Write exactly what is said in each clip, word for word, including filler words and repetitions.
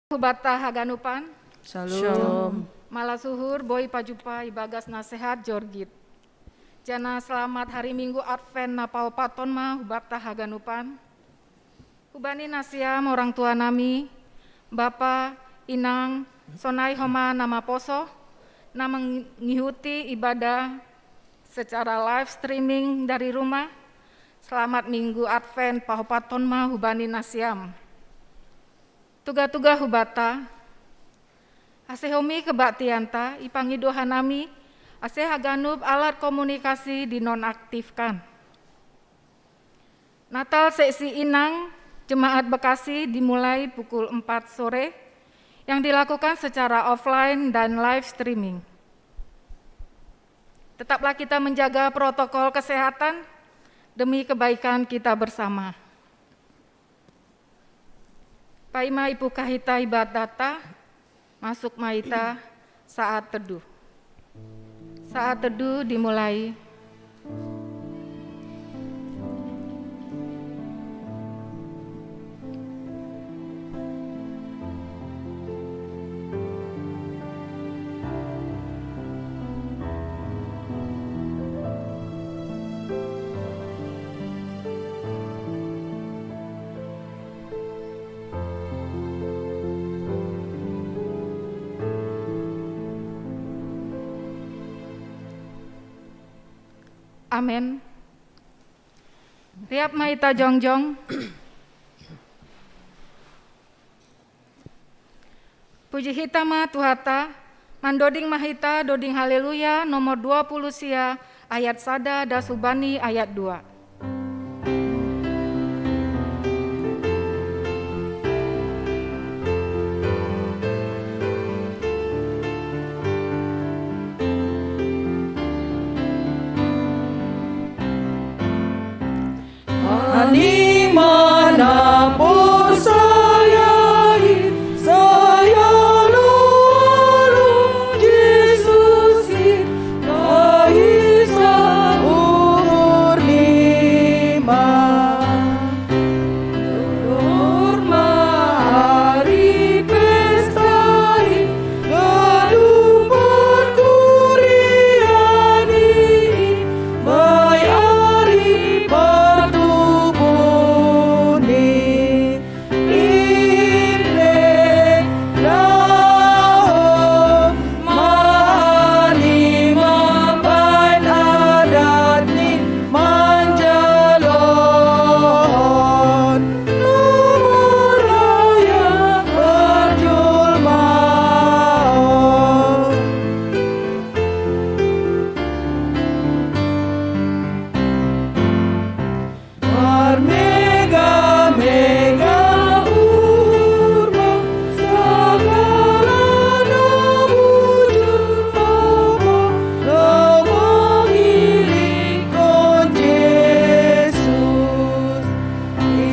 Hubata haganupan. Shalom. Malasuhur boi pajupa ibagas nasehat jorgit. Jana selamat hari Minggu Advent na paopaton ma hubata haganupan. Hubani nasiam orang tua nami, Bapa, Inang, sonai homa na maposo, na mengikuti ibadah secara live streaming dari rumah. Selamat Minggu Advent paopaton ma hubani nasiam. Tuga-tuga hubata, ase homi kebaktianta, ipangido hanami, ase haganup alat komunikasi dinonaktifkan. Natal seksi Inang Jemaat Bekasi dimulai pukul empat sore, yang dilakukan secara offline dan live streaming. Tetaplah kita menjaga protokol kesehatan demi kebaikan kita bersama. Paima ipu kahita ibadata, masuk ma ita saat teduh. Saat teduh dimulai. Amen. Riap ma ita jongjong. Puji hita ma Tuhata, mandoding ma hita doding haleluya nomor dua puluh sia, ayat sada das hubani ayat dua. Ani mana posayai, saya lalu Yesus i, laisa uhur nima. Uhur ma ari pesta i, gadupan kuria ni i, mai ari pertubuh ni. Inde laho mani mabaen adat ni manjalohon Luhur Raya parjulmaon. Marmega-mega uhur ma, sagala na bujur ma, laho mangiringhon Jesus.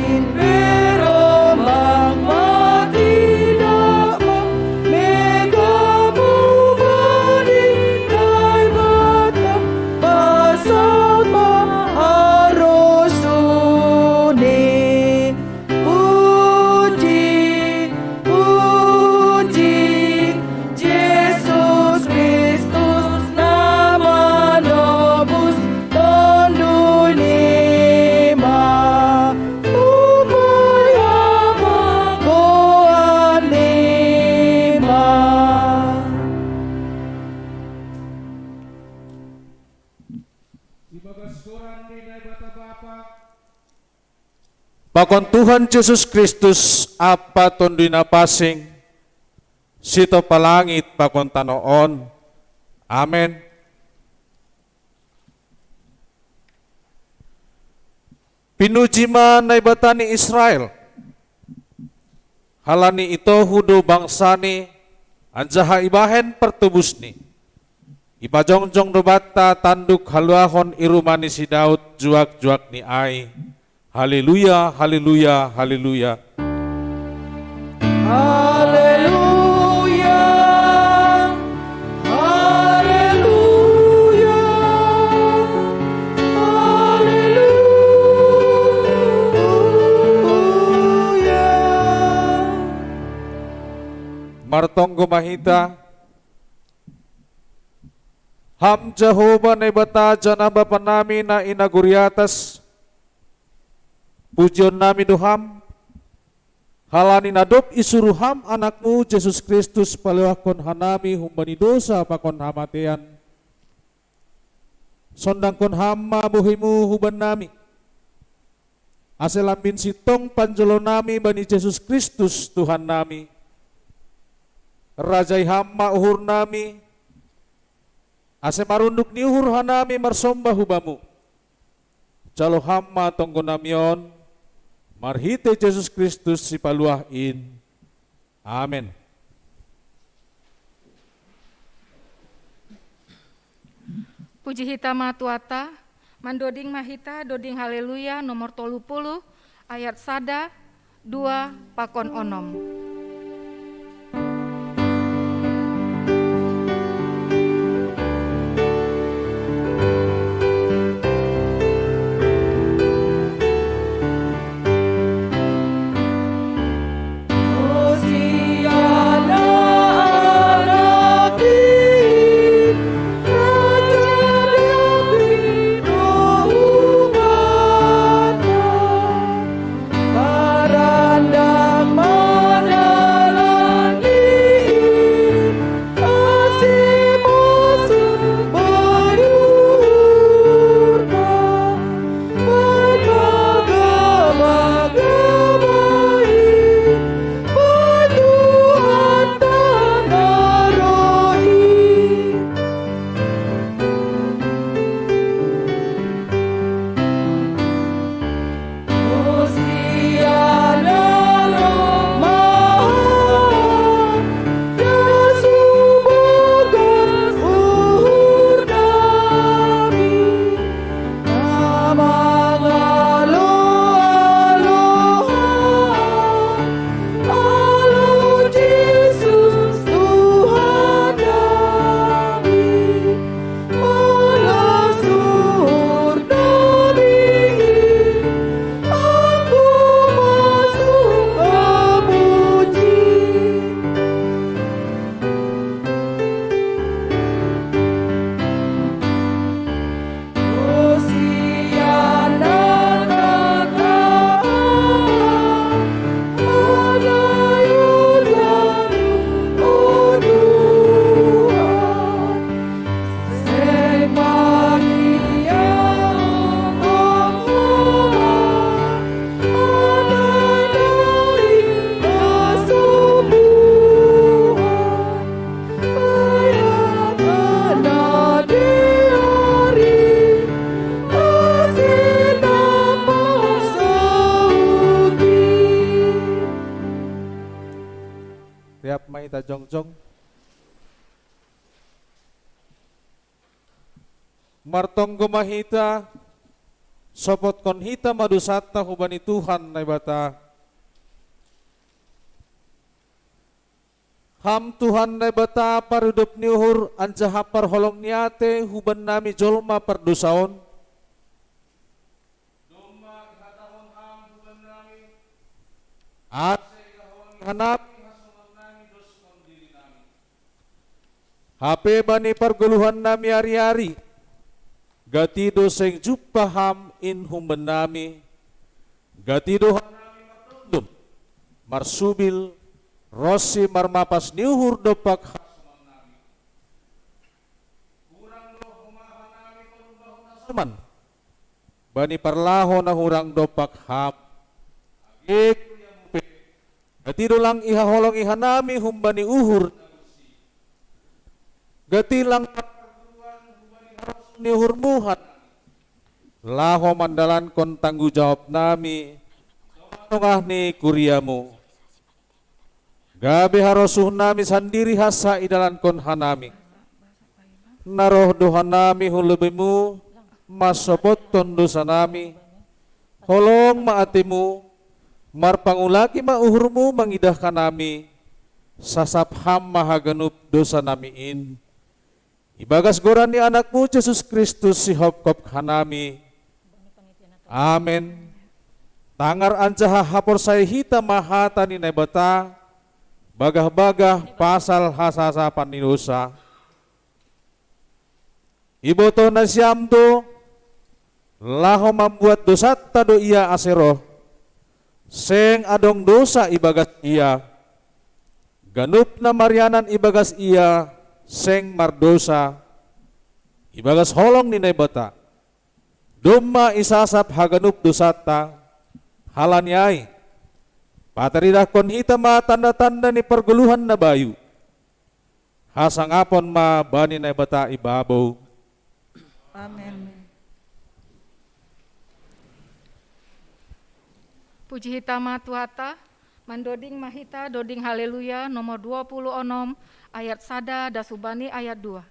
Imperombak ma, tidak ma, mega ma hubani Naibata, pasahat ma harosuh ni. Puji, puji, Jesus Kristus na manobus tonduy nima, upaya ma goan nima. Ibagas goran ni Naibata Bapa, pakon Tuhan Jesus Kristus, Ampa Tonduy Napansing, sitopah langit pakon tanoh on. Amen. Pinuji ma Naibata ni Israel, halani itohu do bangsa-Ni, anjaha ibahen partubus-Ni. Ipajongjong do banta tanduk haluahon i rumah ni si Daud juak-juak-ni ai. Haleluya, haleluya, haleluya. Haleluya, haleluya, haleluya. Martonggo ma hita. Ham Jahowa Naibata janah Bapa nami na i nagori atas, pujion nami do Ham, halani na dob isuruh Ham AnakMu Jesus Kristus paluahkon hanami humbani dousa pakon hamatean. Sondangkon Ham ma bohiMu hubannami, ase lambin sintong panjolonami bani Jesus Kristus Tuhannami. Rajai Ham ma uhurnami, ase marunduk ni uhur hanami marsombah hu Bamu. Jalo Ham ma tonggonami on, marhitei Jesus Kristus Sipaluah in. Amen. Puji hita ma Tuhanta, mandoding ma hita doding Haleluya nomor tolu puluh, ayat sada, dua, pakon onom. Rap ma hita jongjong. Martonggo ma hita, sopotkon hita ma dousanta hubani Tuhan Naibata. Ham Tuhan Naibata, paridop ni uhur anjaha parholong ni atei hubannami jolma pardousa on. Domma ihatahon Ham hubannami, ase ihaholongi hanami hasonannami doskon dirinami. Hape bani pargoluhannami ari-ari, gati do seng jumpah Ham in hubannami, gati do hanami mardondon, marsubil, ronsi marmapas ni uhur dompak hasonannami. Hurang do homa hanami palumbahon hasoman bani parlaho na hurang dompak Ham. Age kuriamu pe, gati do lang ihaholongi hanami humbani uhur na bersih. Gati lang marparguruan humbani harosuh ni uhurmu hanami, laho mandalankon tanggung jawabnami tongah-tongah ni kuriamu. Gabe harosuhnami sandiri hansa idalankon hanami. Na roh do hanami hu lobimu, mansopothon dousanami. Holong ma atemu, marpangulaki ma uhurmu mangidah hanami, sasap Ham ma haganup dousanami in. Ibagas goran ni AnakMu Jesus Kristus sihopkop hanami. Amen. Tangar anjaha haporsayai hita ma hata ni Naibata, bagah-bagah pasal hasasapan ni dosa. Ibotoh nasiam do, laho mambuat dosanta do ia ase roh, seng adong dosa ibagas ia, ganup na marianan ibagas ia seng mardosa ibagas holong ni Naibata. Domma isasap haganup dosanta. Halani ai, pataridahkon hita ma tanda-tanda ni pargoluhan na bayu. Hasangapon ma bani Naibata ibabou. Amen. Puji hita ma Tuhanta. Mandoding ma hita doding Haleluya nomor dua puluh onom, ayat sada das hubani ayat dua.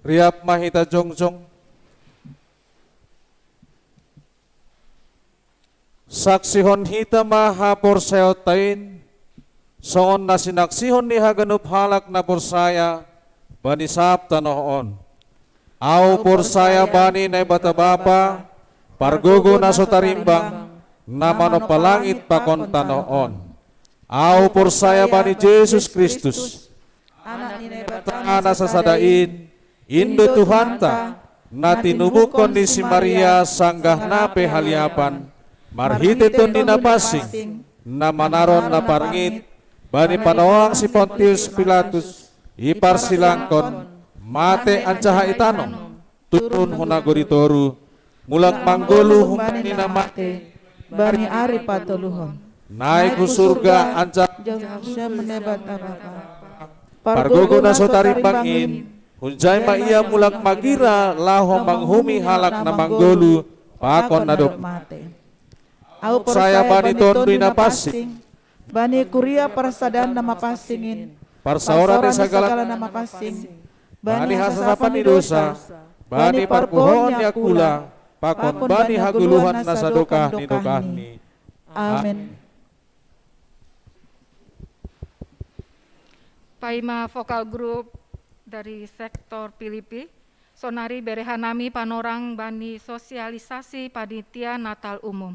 Riap ma hita jongjong. Saksihon hita ma haporsayaonta in, songon na sinaksihon ni haganup halak na porsaya bani sab tanoh on. Ahu porsaya bani Naibata Bapa, pargogo na so tarimbang, na manompa langit pakon tanoh on. Ahu porsaya bani Jesus Kristus, Anak ni Naibata na sasada in, in do Tuhanta, na tinubukkon ni si Maria sanggah na pe haliapan, marhite Tondi Napansing, na manaron na parngit, bani panoang si Pontius Pilatus, iparsilangkon, mate anjaha itanom, turun hu nagori toru, mulak manggoluh humbani na mate, bani ari patoluhon. Naik hu surga anjaha pargogo na so tarimbang in, hunjai ma ia mulak magira laho manguhumi halak na manggoluh pakon na dob mate. Ahu porsaya bani Tondi Napansing, bani kuria parsadaan na mapansing in, parsaoran ni sagala na mapansing, bani hasasapan ni dosa, bani parpuhoon ni angkula, pakon bani hagoluhan na sadokah ni dokahni. Amen. Paima vokal grup dari sektor Pilipi, sonari bere hanami panorang bani sosialisasi panitia Natal umum.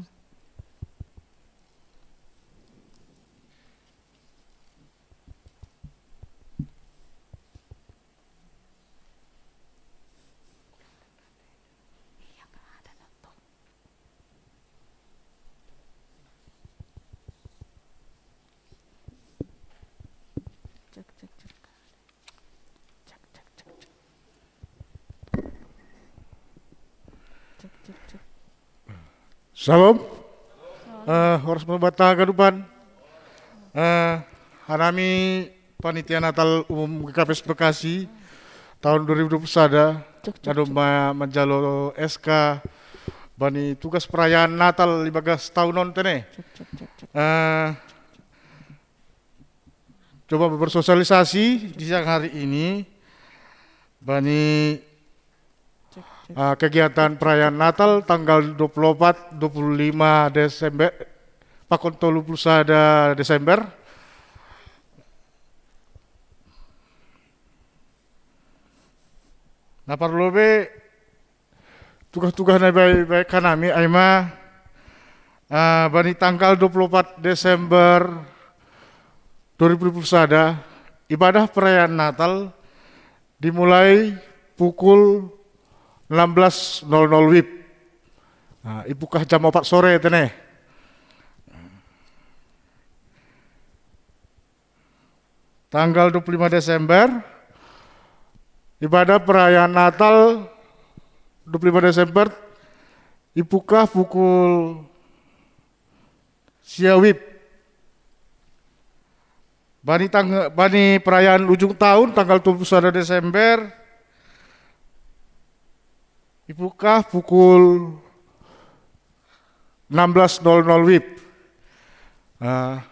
Shalom. Eh, horas ma banta haganupan. Eh, hanami panitia Natal umum G K P S Bekasi tahun dua ribu dua puluh sada, na domma manjalo S K bani tugas perayaan Natal di bagas tahun on tene. Eh, coba bersosialisasi di siang hari ini bani, ah, kegiatan perayaan Natal tanggal dua puluh empat, dua puluh lima Desember, pakon tolu puluh sada Desember. Nah, parlu be tugas-tugas na baik-baik kanami, ai ma, ah, bani tanggal dua puluh empat Desember dua ribu dua puluh sada, ibadah perayaan Natal dimulai pukul enam belas nol nol wib. Nah, ipukah jam empat sore tene. Tanggal dua puluh lima Desember, ibadah perayaan Natal dua puluh lima Desember, ipukah pukul sia wib. Bani tang-, bani perayaan ujung tahun tanggal dua puluh sada Desember, ipukah pukul enam belas nol nol wib. Ah,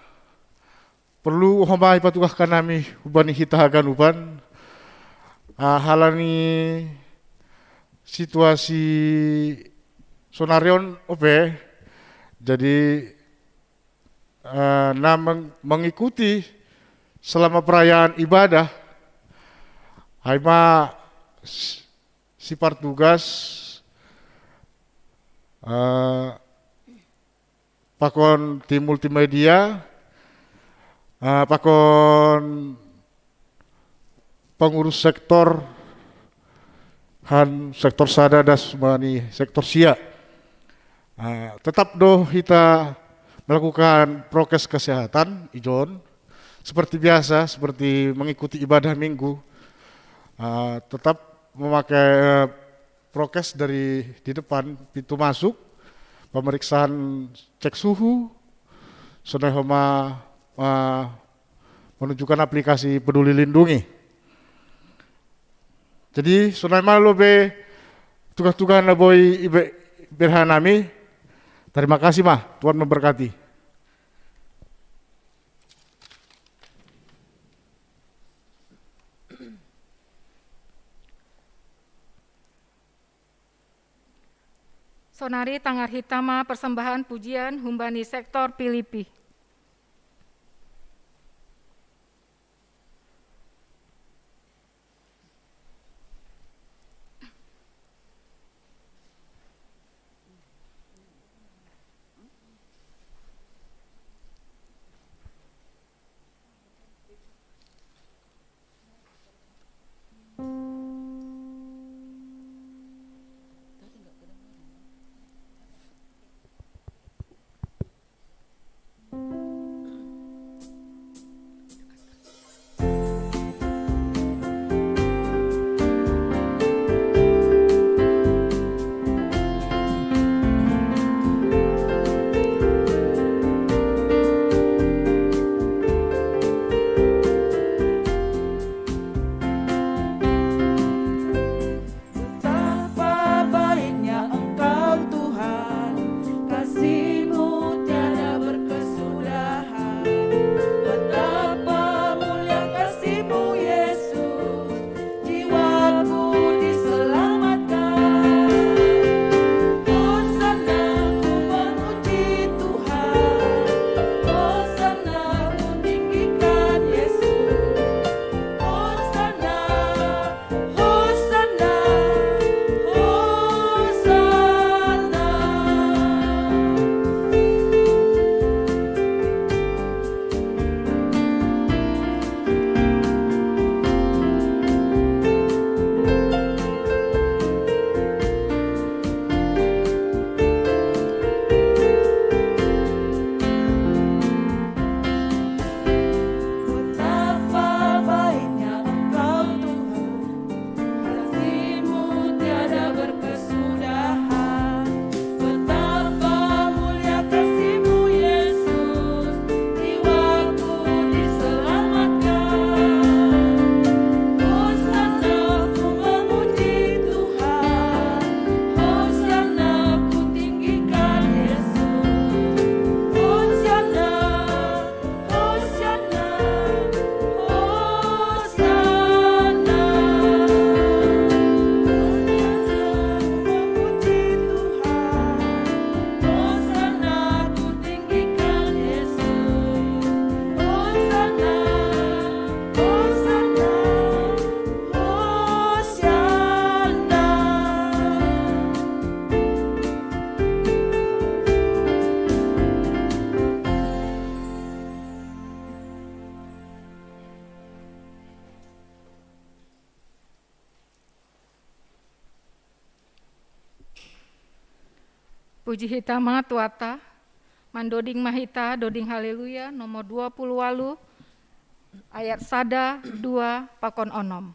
perlu homa ipatugah kanami hubani hita haganupan, ah, halani situasi sonari on ope. Jadi, ah, na meng-, mengikuti selama perayaan ibadah, ai ma s-, si partugas, ah, pakon tim multimedia, ah, pakon pengurus sektor, han sektor sada das mani sektor sia. Ah, tetap do hita melakukan prokes kesehatan, ijon. Seperti biasa, seperti mengikuti ibadah minggu, ah, tetap memakai, eh, prokes dari di depan pintu masuk, pemeriksaan cek suhu, sonai homa, eh, menunjukkan aplikasi Peduli Lindungi. Jadi, sonai ma lo be tugas-tugas na boi ibe-, iberhanami. Terima kasih ma, Tuhan memberkati. Sonari tangar hita ma persembahan pujian humbani sektor Pilipi. Puji hita ma Tuhanta, mandoding ma hita doding haleluya nomor dua puluh walu, ayat sada, dua, pakon onom.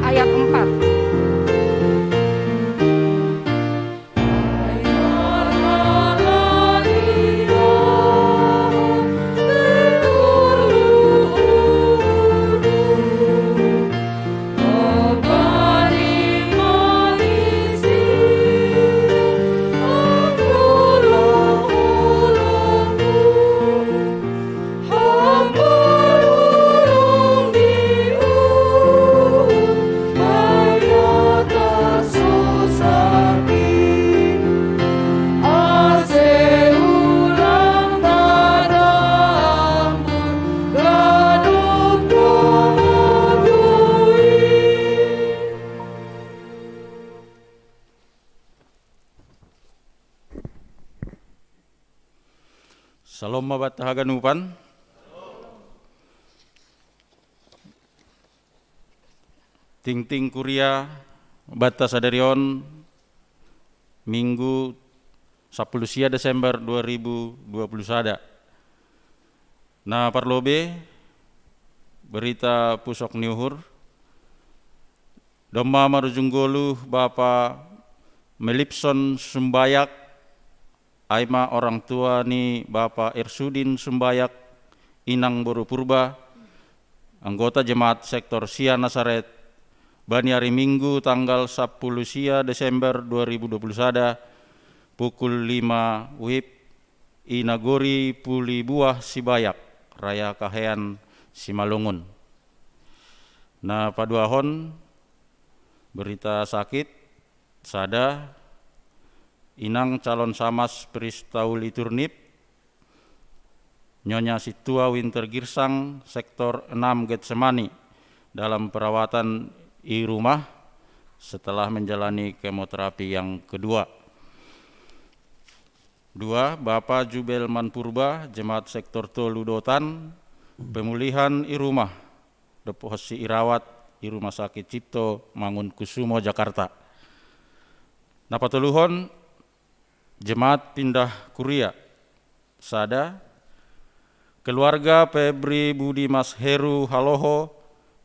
Ayat empat. Salom ma banta haganupan. Tingting kuria banta sadari on, Minggu sampulu sia Desember dua ribu dua puluh sada. Na parlobei, berita pusok ni uhur. Domma marujung goluh Bapa Melipson Sumbayak, ai ma orang tua ni Bapa Irsudin Sumbayak, Inang boru Purba, anggota jemaat sektor sia Nasaret, bani ari Minggu tanggal sampulu sia Desember dua ribu dua puluh sada, pukul lima wib, i nagori Puli Buah Sibayak, Raya Kahean, Simalungun. Na paduahon, berita sakit, sada, Inang calon samas Pristauli Turnip, Nyonya Sintua Winter Girsang, sektor enam Getsemani, dalam perawatan i rumah setelah menjalani kemoterapi yang kedua. Dua, Bapa Jubel Manpurba, jemaat sektor tolu Dotan, pemulihan i rumah, dob hos si irawat i Rumah Sakit Cipto Mangunkusumo, Jakarta. Na patoluhon, jemaat pindah kuria. Sada, keluarga Febri Budi Mas Heru Haloho,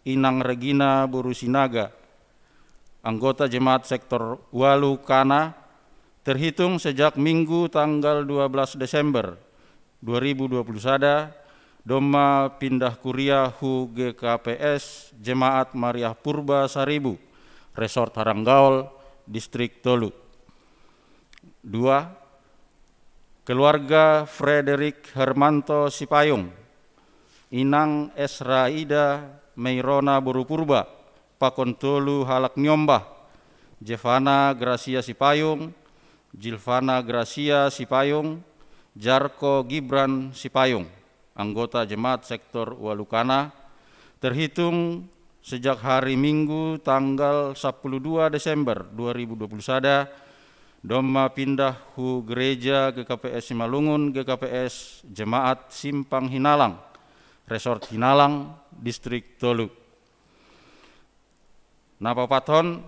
Inang Regina boru Sinaga, anggota jemaat sektor walu Kana, terhitung sejak Minggu tanggal dua belas Desember dua ribu dua puluh sada, domma pindah kuria hu G K P S Jemaat Maria Purba Saribu, Resort Haranggaol, Distrik tolu. Dua, keluarga Frederick Hermanto Sipayung, Inang Esraida Meirona boru Purba, pakon tolu halak niombah, Jevana Gracia Sipayung, Jilvana Gracia Sipayung, Jarko Gibran Sipayung. anggota jemaat sektor Walukana, terhitung sejak hari Minggu tanggal sepuluh dua Desember dua ribu dua puluh satu, domma pindah hu gereja G K P S Simalungun, G K P S Jemaat Simpang Hinalang, Resort Hinalang, Distrik Tolu. Napapathon,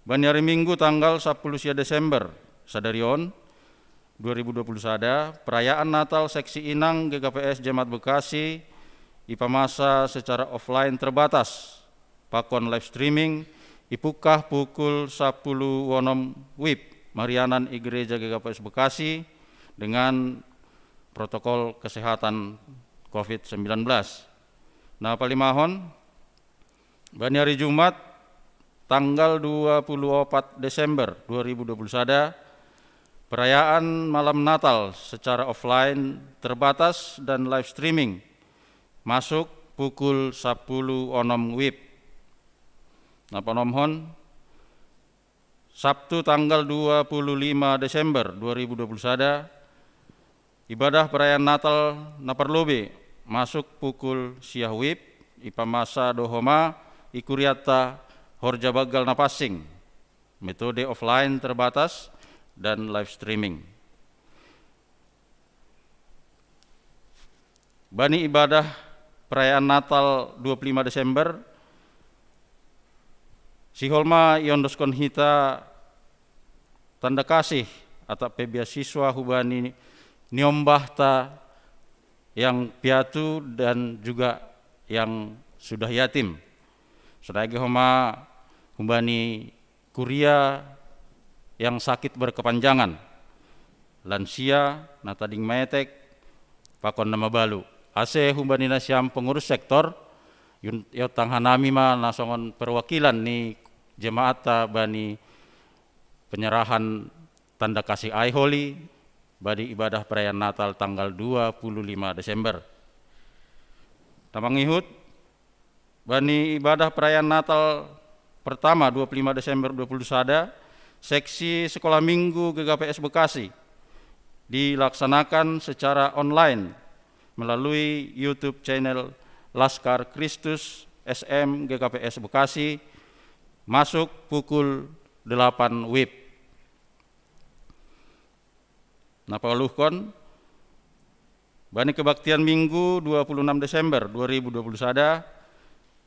bani hari Minggu tanggal sepuluh sia Desember sadari on dua ribu dua puluh satu, perayaan Natal seksi inang G K P S Jemaat Bekasi ipamasa secara offline terbatas pakon live streaming, ipukkah pukul sepuluh onom wib marianan i gereja G K P S Bekasi dengan protokol kesehatan covid sembilan belas. Napalimahon, bani hari Jumat tanggal dua puluh opat Desember dua ribu dua puluh satu, perayaan malam Natal secara offline terbatas dan live streaming masuk pukul sepuluh onom wib. Napaonomhon, Sabtu tanggal dua puluh lima Desember dua ribu dua puluh satu, ibadah perayaan Natal naparlobi masuk pukul sia wib, ipamasa do homa i kuriatta Horja Banggal Napansing, metode offline terbatas dan live streaming. Bani ibadah perayaan Natal dua puluh lima Desember, sihol ma iondoskon hita tanda kasih atap pe beasiswa hubani niombahta yang piatu dan juga yang sudah yatim. Sonai age homa hubani kuria yang sakit berkepanjangan, lansia, na tading maetek, pakon na mabalu. Ase hubani nasiam pengurus sektor, ion-, iontang hanami ma na songon perwakilan ni jemaatta bani penyerahan tanda kasih ai holi bani ibadah perayaan Natal tanggal dua puluh lima Desember. Na mangihut, bani ibadah perayaan Natal pertama dua puluh lima Desember dua puluh satu, seksi Sekolah Minggu G K P S Bekasi dilaksanakan secara online melalui YouTube channel Laskar Kristus S M G K P S Bekasi masuk pukul delapan wib. Napaualuhon, bani kebaktian Minggu dua puluh enam Desember dua ribu dua puluh satu,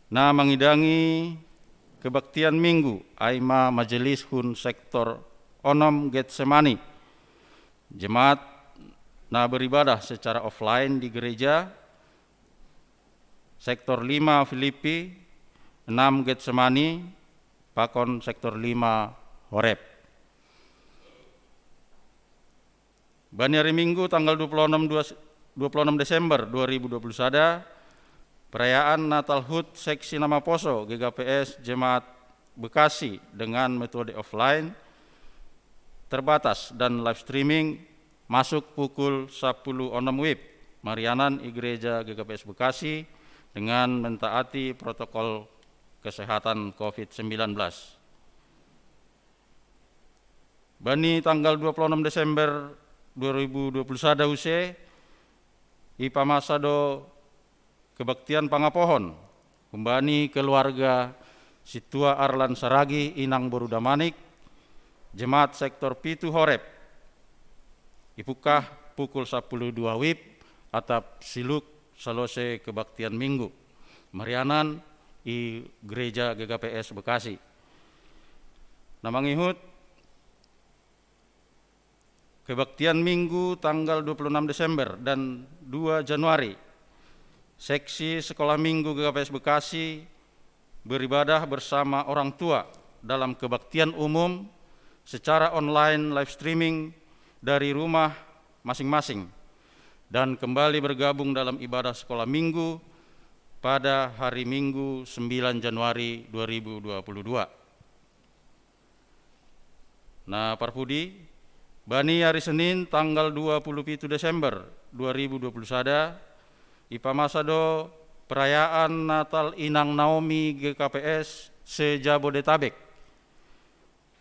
na mangidangi kebaktian Minggu, ai ma majelis hun sektor onom Getsemani. Jemaat na beribadah secara offline di gereja, sektor lima Filipi, enam Getsemani, pakon sektor lima Horeb. Bani hari Minggu tanggal dua puluh enam, dua-, dua puluh enam Desember dua ribu dua puluh satu, perayaan Natal hut seksi na maposo G K P S Jemaat Bekasi dengan metode offline terbatas dan live streaming masuk pukul sepuluh onom wib marianan i gereja G K P S Bekasi dengan mentaati protokol kesehatan covid sembilan belas. Bani tanggal dua puluh enam Desember dua ribu dua puluh satu use, ipamasa do kebaktian pangapohon humbani keluarga Sintua Arlan Saragi, Inang boru Damanik, jemaat sektor pitu Horeb. Ipukkah pukul sepuluh dua wib atap siluk salose kebaktian Minggu marianan i gereja G K P S Bekasi. Na mangihut, kebaktian Minggu tanggal dua puluh enam Desember dan dua Januari, seksi Sekolah Minggu G K P S Bekasi beribadah bersama orang tua dalam kebaktian umum secara online live streaming dari rumah masing-masing dan kembali bergabung dalam ibadah Sekolah Minggu pada hari Minggu sembilan Januari dua ribu dua puluh dua. Na parpudi, bani ari Senin tanggal dua puluh pitu Desember dua ribu dua puluh sada, ipamasa do perayaan Natal Inang Naomi G K P S se-Jabodetabek.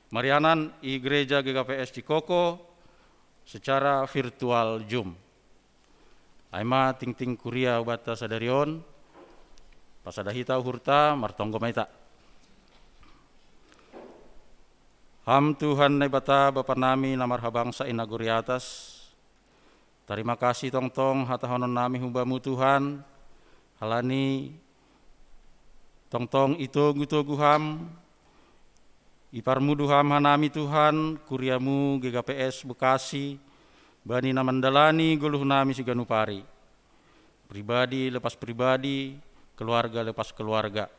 Marianan i gereja G K P S Cikoko secara virtual Zoom. Ai ma tingting kuria ubata sadarion, pasada hita uhurta, martonggo maita. Ham Tuhan Naibata Bapa nami na marhabangsa i nagori atas, tarima kasih tongtong hatahonon nami humbamu Tuhan, halani tongtong itogu-togu ham, iparmudu ham hanami Tuhan, kuriamu G K P S Bekasi, bani na mandalani goluh nami siganup ari. Pribadi lepas pribadi, keluarga lepas keluarga.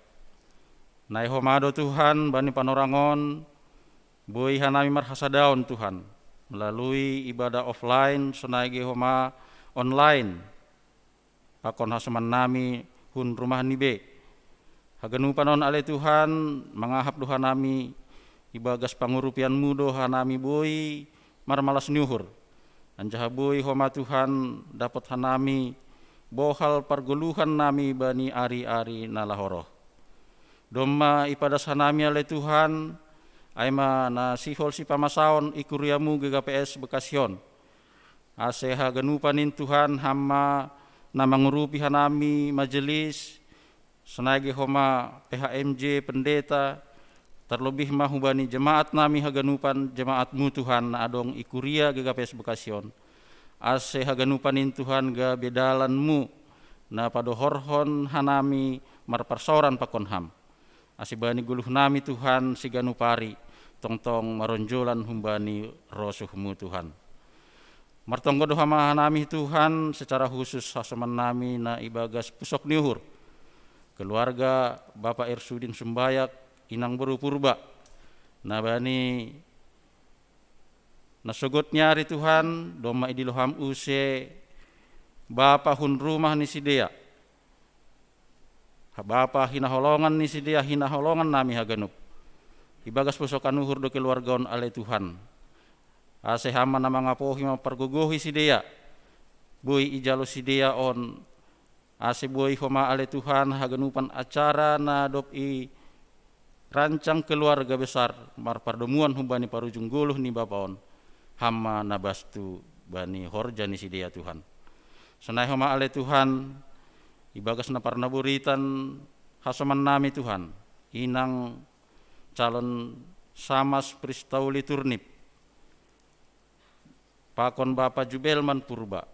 Nai homa do Tuhan bani panorangon, boi hanami marhasadaon Tuhan, melalui ibadah offline sonai ge homa online. Pakon hasoman nami hun rumah ni be. Haganupan on ale Tuhan, mangahap do hanami ibagas pangurupianmu do hanami boi marmalas ni uhur. Anjaha boi homa Tuhan dapot hanami bohal pargoluhan nami bani ari-ari na laho roh. Domma ipadas hanami ale Tuhan, ai ma na sihol sipamasaon i kuriamu G K P S Bekasi on. Ase haganupan in Tuhan ham ma na mangurupi hanami majelis, sonai ge homa P H M J pendeta, terlebih ma hubani jemaat nami haganupan jemaatmu Tuhan na adong i kuria G K P S Bekasi on. Ase haganupan in Tuhan gabe dalanmu na padohorhon hanami marparsaoran pakon ham. Ase bani goluh nami Tuhan siganup ari, tongtong maronjolan humbani rosuhmu Tuhan. Martonggo do homa hanami Tuhan secara khusus hasoman nami na ibagas pusok ni uhur. Keluarga Bapa Ersudin Sumbayak, inang boru Purba. Na bani na sogot ni ari Tuhan, domma idilo ham use bapa hun rumah ni sidea. Bapa hinaholongan ni sidea, hinaholongan nami haganup. Ibagas pusokan uhur do keluarga on ale Tuhan. Ase ham ma na mangapohi mampargogohi sidea. Boi ijalo sidea on. Ase boi homa ale Tuhan haganupan acara na dob i rancang keluarga besar marpardomuan humbani parujung goluh ni bapa on. Ham ma na bastu bani horja ni sidea Tuhan. Sonai homa ale Tuhan, ibagas na parnaburitan hasoman nami Tuhan, inang calon samas Pristauli Turnip, pakon Bapa Jubelman Purba,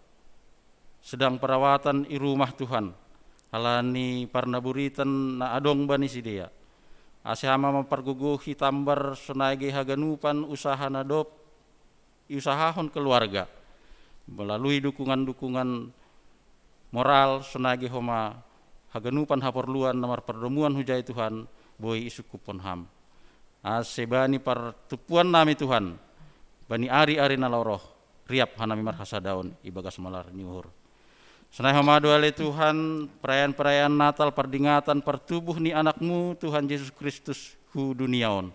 sedang perawatan i rumah Tuhan, halani parnaburitan na adong bani sidea. Ase ham ma mampargogohi tambar sonai ge haganupan usaha na dob iusahahon keluarga, melalui dukungan-dukungan moral sonai ge homa haganupan haporluan na marpardomuan hujai Tuhan, boi isungkuphon ham. Ase bani partumpuan nami Tuhan, bani ari-ari na laho roh, riap hanami marhasadaon ibagas malas ni uhur. Sonai homa do ale Tuhan, perayaan-perayaan Natal, pardingatan partubuh ni anakmu Tuhan Jesus Kristus hu dunia on.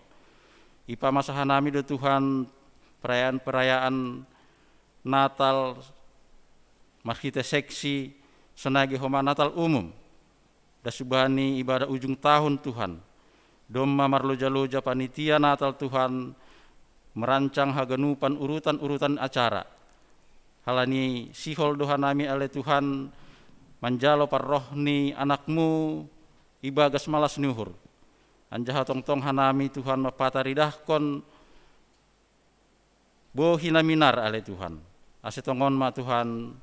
Ipamasa hanami do Tuhan perayaan-perayaan Natal marhite seksi, sonai ge homa Natal umum. Das hubani ibadah ujung tahun Tuhan. Domma marloja-loja panitia Natal Tuhan merancang haganupan urutan-urutan acara. Halani sihol do hanami ale Tuhan manjalo parroh ni anakmu ibagas malas ni uhur. Anjaha tongtong hanami Tuhan mapataridahkon bohi na minar ale Tuhan. Ase tongon ma Tuhan,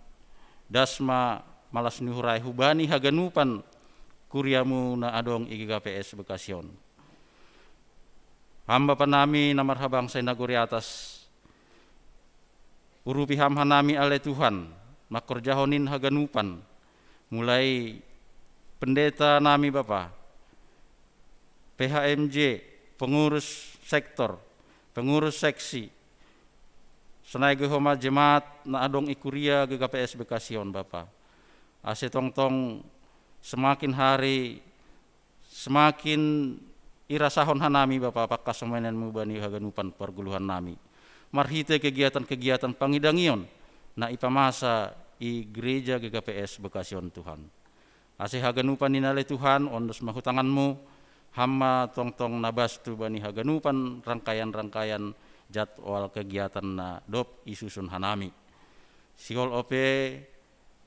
das ma malas ni uhur ai hubani haganupan kuriamu na adong i G K P S Bekasi on. Ham Bapa nami na marhabangsa i nagori atas, urupi ham hanami ale Tuhan, mangkorjahon in haganupan, mulai pendeta nami Bapa, P H M J, pengurus sektor, pengurus seksi, sonai ge homa jemaat na adong i kuria G K P S Bekasi on Bapa. Ase tongtong semakin hari semakin irasahon hanami Bapa pangkasomaianmu bani haganupan pargoluhan nami. Marhite kegiatan-kegiatan pangidangion na ipamasa i gereja G K P S Bekasi on Tuhan. Ase haganupan in ale Tuhan, ondos ma hu tanganmu, ham ma tongtong na bastu bani haganupan rangkaian-rangkaian jadwal kegiatan na dob isusun hanami. Sihol ope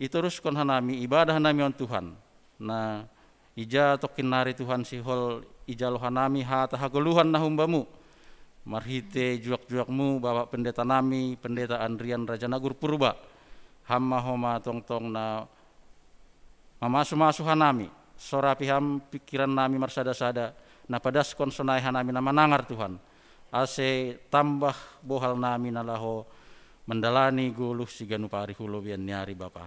itoruskon hanami ibadah nami on Tuhan. Na ija tongkin nari Tuhan sihol ijalo hanami hata hagoluhan na humbamu. Marhite juak-juakmu Bapak Pendeta nami, Pendeta Andrian Raja Nagur Purba. Ham ma homa tongtong na mamasu-masu hanami, sorapi ham pikiran nami marsada-sada, na padaskon sonai hanami na manangar Tuhan, ase tambah bohal nami na laho mandalani goluh siganup ari hu lobeian ni ari Bapa.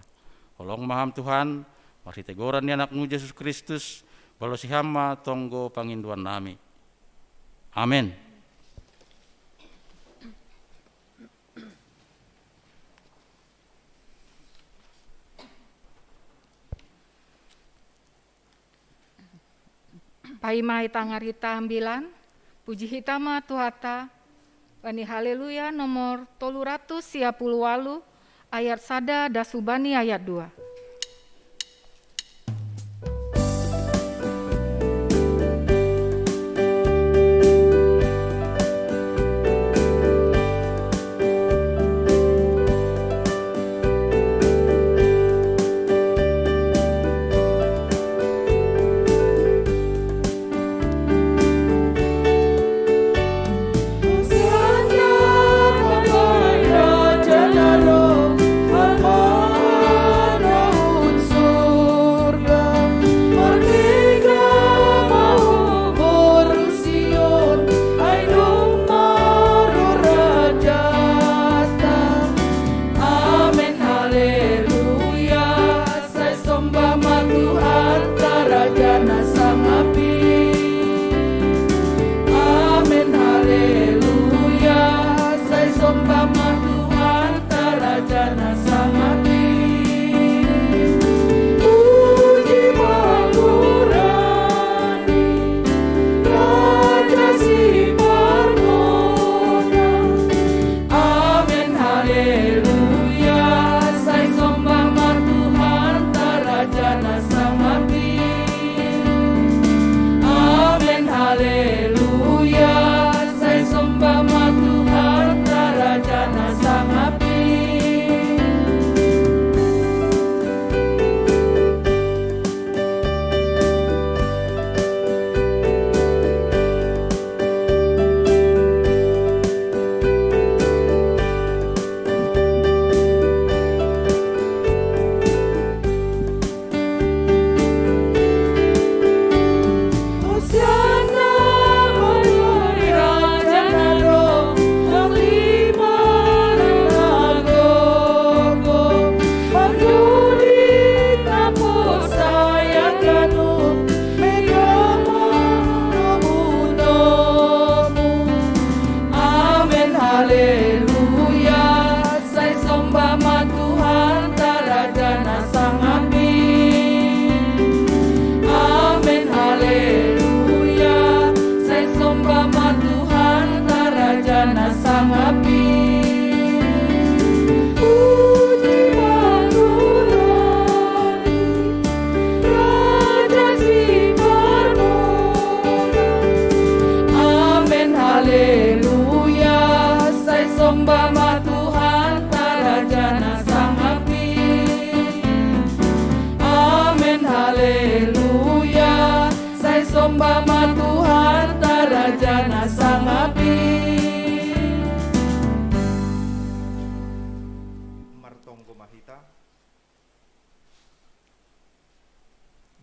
Holong ma ham Tuhan, marhite goran ni anakmu Jesus Kristus, balosi ham ma tonggo pangindoan nami. Amen. Paima hita ngarita ambilan, puji hita ma Tuhanta, bani Haleluya nomor tolu ratus sia puluh walu, ayat sada das hubani ayat dua.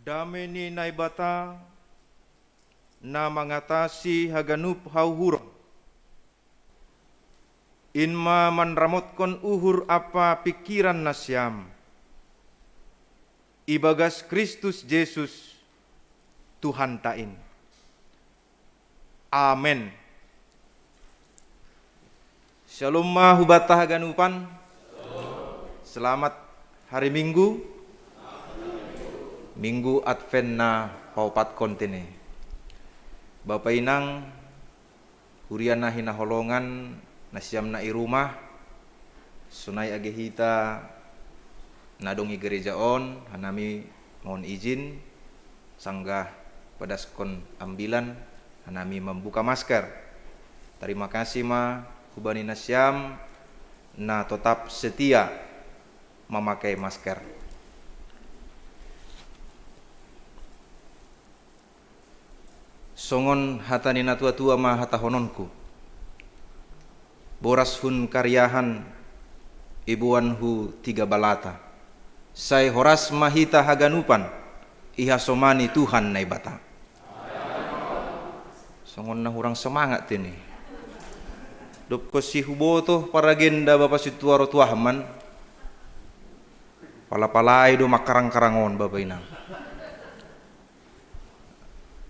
Dame ni Naibata na mangatasi haganup hauhuron, in ma manramotkon uhur ampa pingkiran nasiam ibagas Kristus Jesus Tuhanta in. Amen. Shalom ma hubanta haganupan. Selamat hari Minggu. Minggu Advent na paopatkon tene. Bapa inang, huria na hinaholongan, nasiam na i rumah, sonai age hita na adong i gereja on, hanami mohon izin, sanggah padaskon ambilan, hanami mambuka masker. Tarima kasih ma hubani nasiam na totap setia mamakai masker. Songon hata ni natua-tua ma hatahononku. Boras hun kariahan, iboan hu tiga balata. Sai horas ma hita haganupan, ihasomani Tuhan Naibata. Songon na hurang semangat ini. Dob ho si huboto paragenda Bapa Sintua ro tu aha man. Pala-palai do mangkarang-karang on Bapa Inang.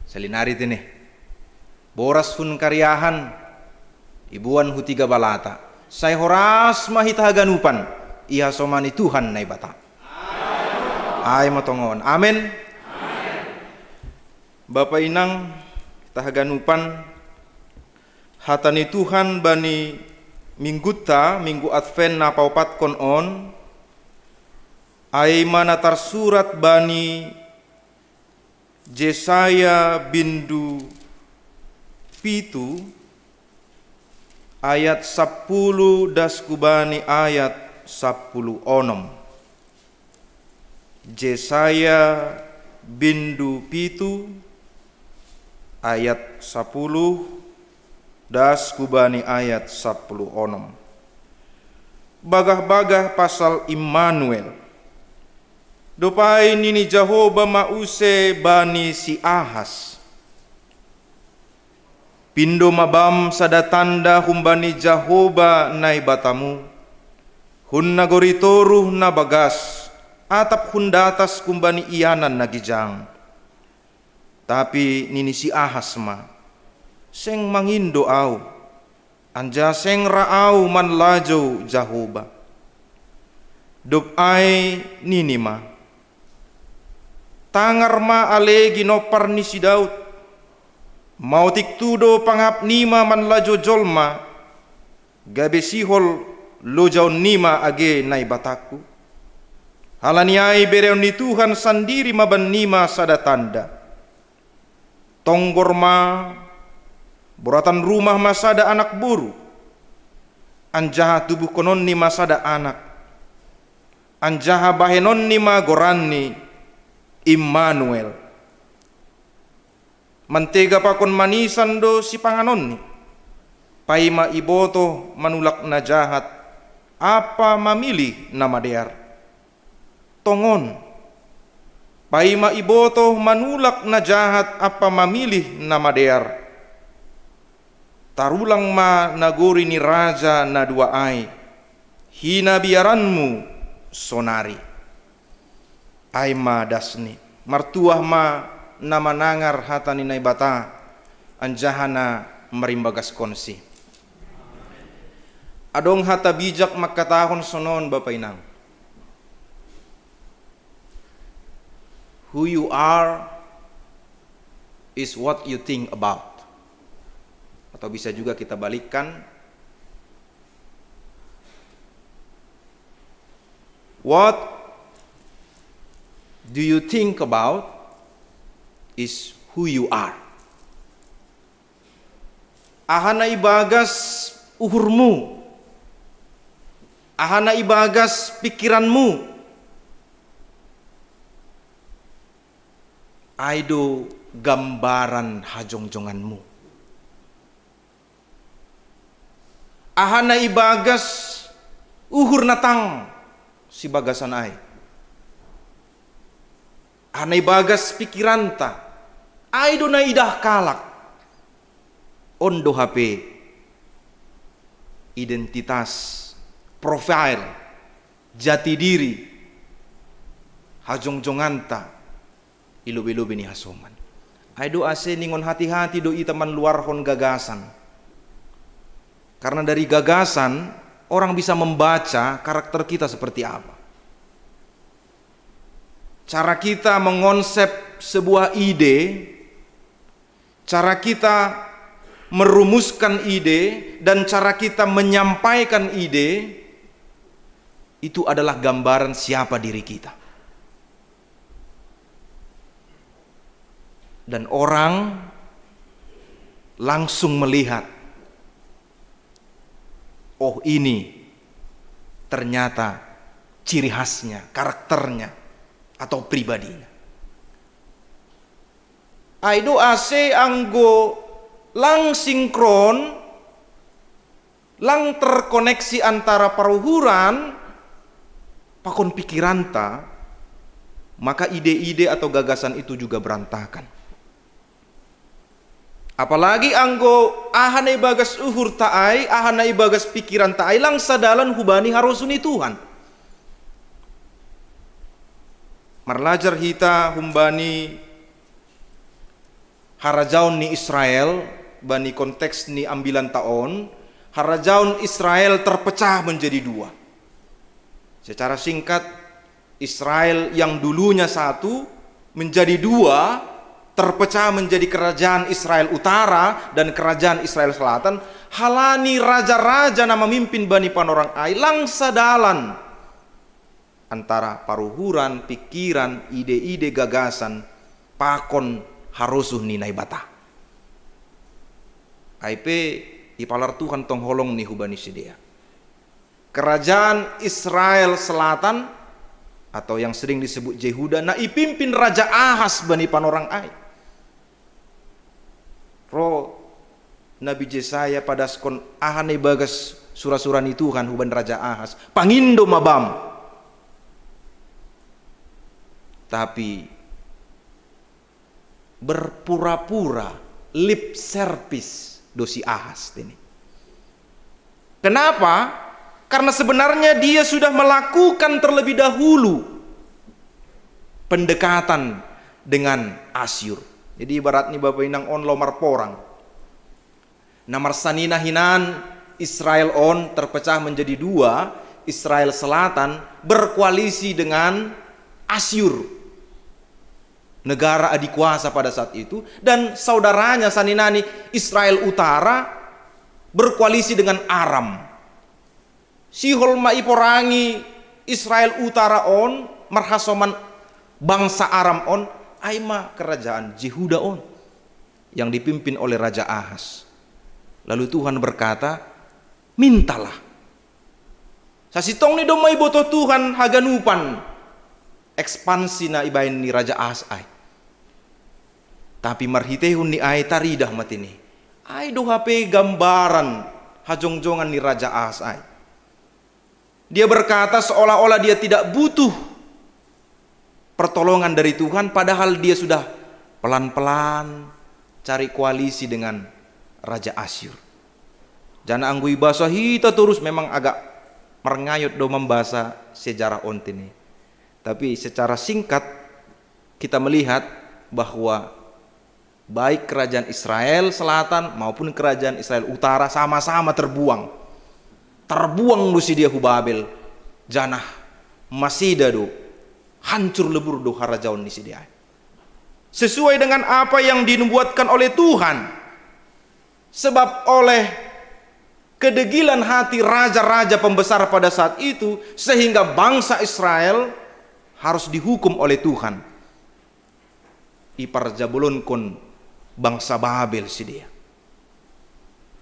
Salinari tene. Boras hun kariahan, iboan hu tiga balata. Sai horas ma hita haganupan, ihasomani Tuhan Naibata. Ai ma tongon. Amen. Bapa Inang, hita haganupan, hata ni Tuhan bani mingguta, minggu Advent na paopatkon on, ai ma na tarsurat bani Jesaya bindu pitu, ayat sampulu das hu bani ayat sampulu onom. Jesaya bindu pitu, ayat sampulu das hu bani ayat sampulu onom. Bagah-bagah pasal Immanuel. Dob ai nini Jahowa ma use bani si Ahas: Pindo ma bam sada tanda humbani Jahowa Naibatamu, hun nagori toruh na bagas, atap hun datas humbani ianan na gijang. Tapi nini si Ahas ma: Seng mangindo au, anjaha seng ra au manlajou Jahowa. Dob ai nini ma: Tangar ma ale ginompar ni si Daud. Maotik tu do pangahap nima manlajou jolma, gabe sihol lojaon nima age Naibatangku. Halani ai bereon ni Tuhan sandiri ma bannima sada tanda. Tonggor ma, boratan rumah ma sada anak boru, anjaha tubuhkononni ma sada anak, anjaha bahenonni ma goranni Immanuel. Mantega pakon manisan do sipanganonni, paima ibotoh manulak na jahat ampa mamilih na madear. Tongon, paima ibotoh manulak na jahat ampa mamilih na madear. Tarulang ma nagori ni raja na dua ai, hinabiaranmu sonari. Ai ma dasni, martuah ma na manangar hata ni Naibata, anjaha na marimbagaskonsi. Adong hata bijak mangkatahon sonon, Bapa Inang: Who you are is what you think about. Atau bisa juga kita balikkan, what do you think about is who you are. Aha na ibagas uhurmu, aha na ibagas pikiranmu, ai do gambaran hajongjonganmu. Aha na ibagas uhur na tang sibagasan ai, aha na ibagas pikiranta, ai do na idah kalak. On do hape identitas, profil, jati diri, hajongjonganta i lobei-lobei ni hasoman. Ai do ase ningon hati-hati do ita manluarhon gagasan. Karena dari gagasan orang bisa membaca karakter kita seperti apa. Cara kita mengonsep sebuah ide, cara kita merumuskan ide, dan cara kita menyampaikan ide, itu adalah gambaran siapa diri kita. Dan orang langsung melihat, "Oh, ini ternyata ciri khasnya, karakternya, atau pribadinya." Ai do ase anggo lang sinkron, lang terkoneksi antara paruhuran pakon pikiranta, maka ide-ide atau gagasan itu juga berantakan. Apalagi anggo aha na ibagas uhurta ai, aha na ibagas pikiranta ai, lang sadalan hubani harosuh ni Tuhan. Marlajar hita humbani harajaon ni Israel, bani konteks ni ambilanta on, harajaon Israel terpecah menjadi dua. Secara singkat, Israel yang dulunya satu menjadi dua, terpecah menjadi kerajaan Israel Utara dan kerajaan Israel Selatan, halani raja-raja na mamimpin bani panorang ai lang sadalan antara paruhuran, pikiran, ide-ide, gagasan, pakon harosuh ni Naibata. Ai pe ipalar Tuhan tong holong ni hubani sidea. Kerajaan Israel Selatan, atau yang sering disebut Yehuda, na ipimpin Raja Ahas bani panorang ai. Ro Nabi Jesaya padaskon aha na ibagas sura-sura ni Tuhan huban Raja Ahas, pangindo ma bam. Tapi berpura-pura, lip service do si Ahas ini. Kenapa? Karena sebenarnya dia sudah melakukan terlebih dahulu pendekatan dengan Asyur. Jadi ibarat ni Bapak Inang on laho marporang. Na marsanina hinan Israel on terpecah menjadi dua, Israel Selatan berkoalisi dengan Asyur, negara adikuasa pada saat itu, dan saudaranya saninani Israel Utara berkoalisi dengan Aram. Sihol ma iporangi Israel Utara on marhasoman bangsa Aram on, ai ma kerajaan Yehuda on yang dipimpin oleh Raja Ahas. Lalu Tuhan berkata, "Mintalah." Sasintongni domma iboto Tuhan haganupan ekspansi na ibaen ni Raja Ahas ai. Tapi marhiteihon ni ai taridah ma tene, ai do hape gambaran hajongjongan ni Raja Ahas ai. Dia berkata seolah-olah dia tidak butuh pertolongan dari Tuhan, padahal dia sudah pelan-pelan cari koalisi dengan Raja Asyur. Janah anggo ibasa hita torus, memang agak merengayot do mambasa sejarah on tene. Tapi secara singkat kita melihat bahwa baik kerajaan Israel Selatan maupun kerajaan Israel Utara sama-sama terbuang. Terbuang do sidea hu Babel, janah masida do, hancur lebur do harajaon ni sidea. Sesuai dengan apa yang dinubuatkan oleh Tuhan. Sebab oleh kedegilan hati raja-raja pembesar pada saat itu, sehingga bangsa Israel harus dihukum oleh Tuhan. Iparjabolonkon bangsa Babel sidea.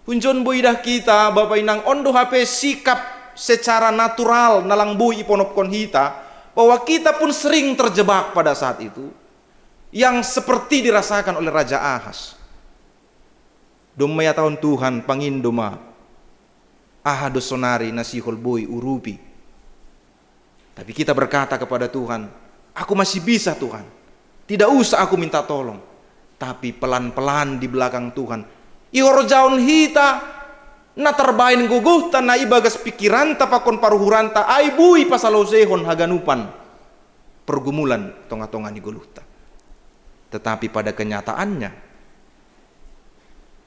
Hunjon boi dah kita, Bapa Inang, on do hape sikap secara natural na lang boi iponophon hita, bahwa kita pun sering terjebak pada saat itu, yang seperti dirasakan oleh Raja Ahas. Domma ihatahon Tuhan, pangindo ma, aha do sonari na sihol boi urupi. Tapi kita berkata kepada Tuhan, "Aku masih bisa, Tuhan. Tidak usah aku minta tolong." Tapi pelan-pelan di belakang Tuhan, ihorjahon hita na tarbaen gogohta, na ibagas pikiranta pakon paruhuranta, ai boi pasalosehon haganupan pergumulan tonga-tonga ni goluhta. Tetapi pada kenyataannya,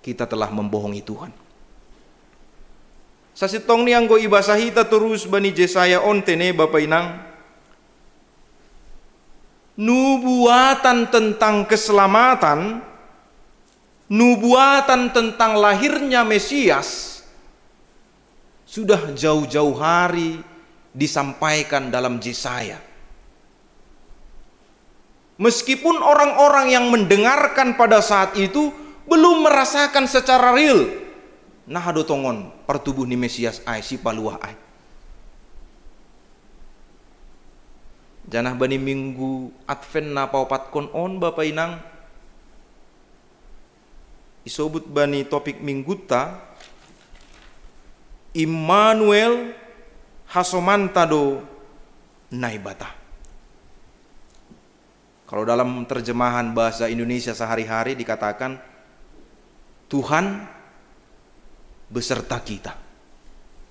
kita telah membohongi Tuhan. Sasintongni anggo ibasa hita torus bani Jesaya on tene, Bapa Inang, nubuatan tentang keselamatan, nubuatan tentang lahirnya Mesias sudah jauh-jauh hari disampaikan dalam Jesaya. Meskipun orang-orang yang mendengarkan pada saat itu belum merasakan secara real, nah, aha do tongon partubuh ni Mesias ai, Sipaluah ai. Janah bani minggu Advent na paopatkon on, Bapa Inang, Isobut bani topik mingguta, Immanuel, hasomanta do Naibata. Kalau dalam terjemahan bahasa Indonesia sehari-hari dikatakan, Tuhan beserta kita.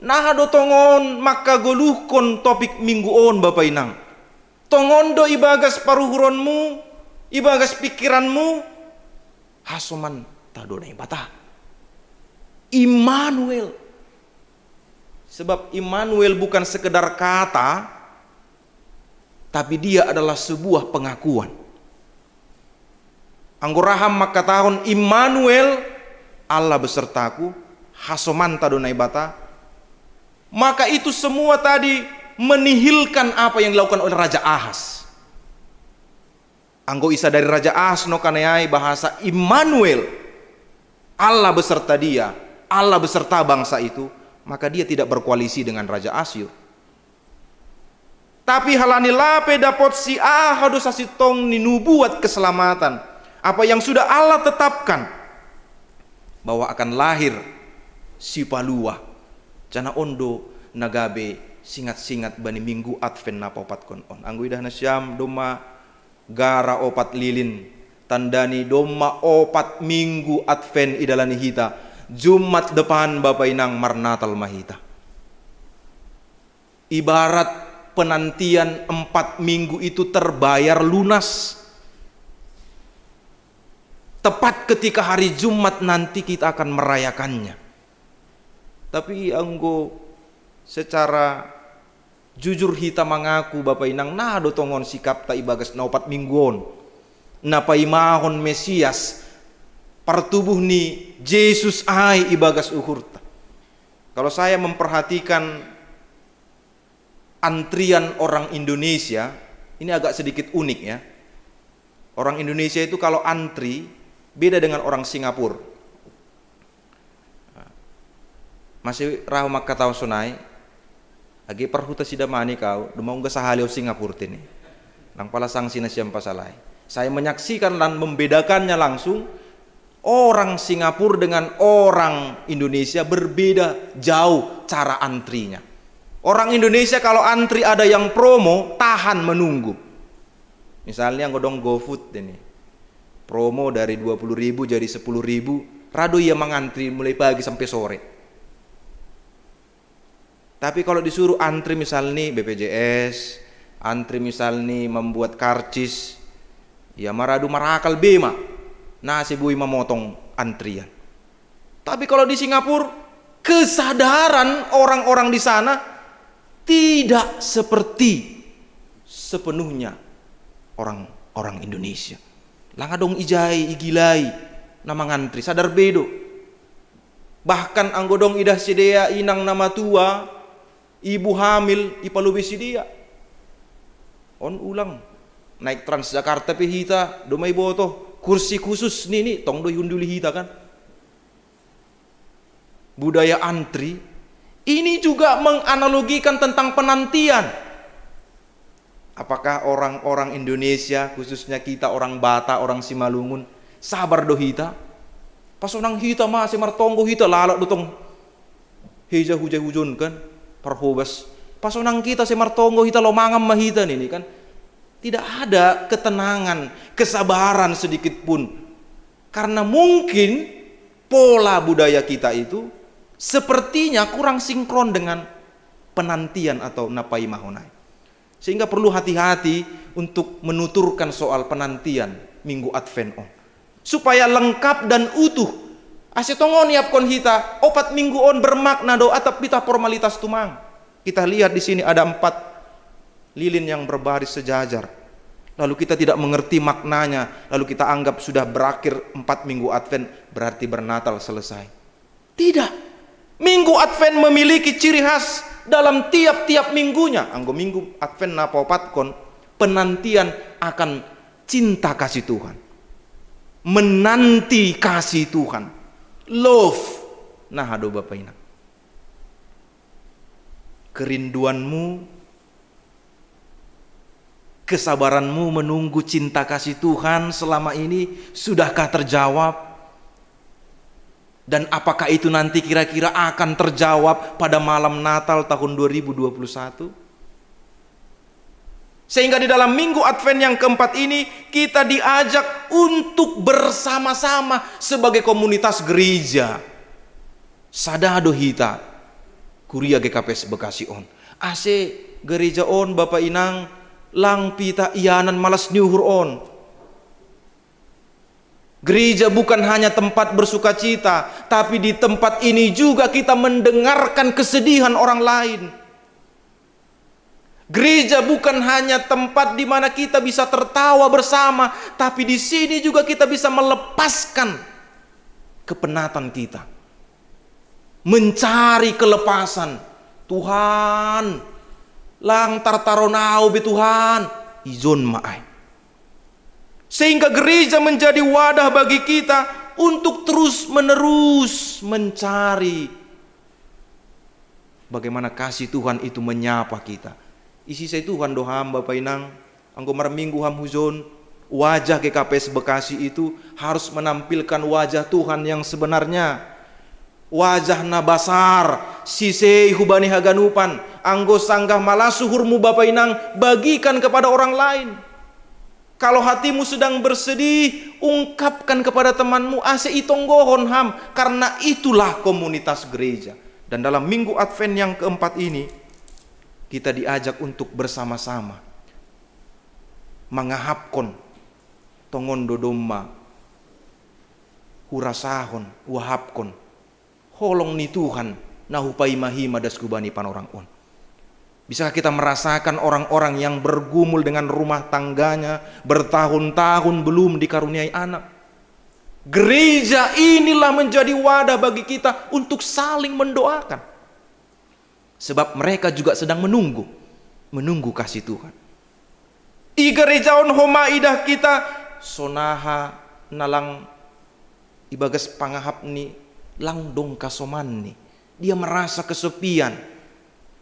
Nah, do tongon makagoluhkon topik minggu on, Bapa Inang. Tongon do ibagas paruhuronmu, ibagas pikiranmu, hasomanta do Naibata. Immanuel. Sebab Immanuel bukan sekedar kata, tapi dia adalah sebuah pengakuan. Anggo Raham mangkatahon, Immanuel, Allah besertaku, hasomanta do Naibata, maka itu semua tadi menihilkan apa yang dilakukan oleh Raja Ahas. Anggo isadari Raja Ahas nokane ai bahasa Immanuel, Allah beserta dia, Allah beserta bangsa itu, maka dia tidak berkoalisi dengan Raja Asyur. Tapi halani lape dapot si aha do sasintong ni nubuat keselamatan, apa yang sudah Allah tetapkan, bahwa akan lahir si Palua. Jana on do na gabe singat-singat bani minggu Advent na paopatkon on. Anggo idah nasiam, domma gara opat lilin, tanda ni domma opat minggu Advent idalani hita. Jumat depan, Bapa Inang, marnatal ma hita. Ibarat penantian empat minggu itu terbayar lunas. Tepat ketika hari Jumat nanti kita akan merayakannya. Tapi anggo secara jujur hita mangaku, Bapa Inang, nah do tongon sikapta ibagas na opat minggu on, na paimahon Mesias, partubuh ni Jesus ai ibagas uhurta. Kalau saya memperhatikan antrian orang Indonesia, ini agak sedikit unik, ya. Orang Indonesia itu kalau antri, beda dengan orang Singapura. Mase ra ho mangkatahon sonai, age parhuta sidamani au, domma ungga sahali au Singapura tene. Ndang pala sangsi nasiam pasalai. Saya menyaksikan dan membedakannya langsung, orang Singapura dengan orang Indonesia berbeda jauh cara antrinya. Orang Indonesia kalau antri ada yang promo, tahan menunggu. Misalnya anggo dong GoFood ini. Promo dari dua puluh ribu jadi sepuluh ribu, ra do ia mangantri mulai pagi sampai sore. Tapi kalau disuruh antri misalni B P J S, antri misalni membuat karcis, ya maradu marakal be ma, na se boi mamotong antrian. Tapi kalau di Singapura, kesadaran orang-orang di sana tidak seperti sepenuhnya orang-orang Indonesia. Langa dong ijai, igilai, na mangantri, sadar be do. Bahkan anggo dong idah sidea inang na matua, ibu hamil, ipalobei sidea. On ulang. Naik Transjakarta pe hita, domma iboto kursi khusus nini, tong do iunduli hita, kan. Budaya antri ini juga menganalogikan tentang penantian. Apakah orang-orang Indonesia, khususnya kita orang Batak, orang Simalungun, sabar do hita? Pasonang hita ma se martonggo hita, lalap do tong heja hujai hujon, kan, parhobas. Pasonang kita se martonggo hita, lomangan ma hita nini, kan. Tidak ada ketenangan, kesabaran sedikit pun. Karena mungkin pola budaya kita itu sepertinya kurang sinkron dengan penantian atau na paimahon ai. Sehingga perlu hati-hati untuk menuturkan soal penantian Minggu Advent on. Supaya lengkap dan utuh. Ase tongon iapkon hita, opat minggu on bermakna do atap hita formalitas tumang. Kita lihat di sini ada empat lilin yang berbaris sejajar. Lalu kita tidak mengerti maknanya, lalu kita anggap sudah berakhir empat minggu Advent, berarti bernatal selesai. Tidak. Minggu Advent memiliki ciri khas dalam tiap-tiap minggunya. Anggo minggu Advent na paopatkon, penantian akan cinta kasih Tuhan. Menanti kasih Tuhan. Love. Nah, aduh Bapak Inang. Kerinduanmu, kesabaranmu menunggu cinta kasih Tuhan selama ini, sudahkah terjawab? Dan apakah itu nanti kira-kira akan terjawab pada malam Natal tahun dua ribu dua puluh satu? Sehingga di dalam minggu Advent yang keempat ini, kita diajak untuk bersama-sama sebagai komunitas gereja. Sadado hita, kuria G K P S Bekasi on. Ase gereja on, Bapak Inang, lang pita ianan malas ni uhur on. Gereja bukan hanya tempat bersukacita, tapi di tempat ini juga kita mendengarkan kesedihan orang lain. Gereja bukan hanya tempat di mana kita bisa tertawa bersama, tapi di sini juga kita bisa melepaskan kepenatan kita. Mencari kelepasan. Tuhan, lang tartaron au be Tuhan. Ijon ma ai. Sehingga gereja menjadi wadah bagi kita untuk terus-menerus mencari bagaimana kasih Tuhan itu menyapa kita. Isi saya Tuhan doham Bapak Inang, anggo marminggu ham hujon, wajah G K P S Bekasi itu harus menampilkan wajah Tuhan yang sebenarnya. Wajah na basar, sisei hubani haganupan, anggo sanggah malas uhurmu Bapak Inang, bagikan kepada orang lain. Kalau hatimu sedang bersedih, ungkapkan kepada temanmu, ase itonggohon ham, karena itulah komunitas gereja. Dan dalam minggu Advent yang keempat ini, kita diajak untuk bersama-sama mangahapkon tongon do domma hurasahon, huahapkon holong ni Tuhan na hupaima-hima das hubani panorang on. Bisakah kita merasakan orang-orang yang bergumul dengan rumah tangganya, bertahun-tahun belum dikaruniai anak? Gereja inilah menjadi wadah bagi kita untuk saling mendoakan. Sebab mereka juga sedang menunggu, menunggu kasih Tuhan. I gereja on homa idah kita, sonaha na lang ibagas pangahap ni, lang dong kasomanni. Dia merasa kesepian.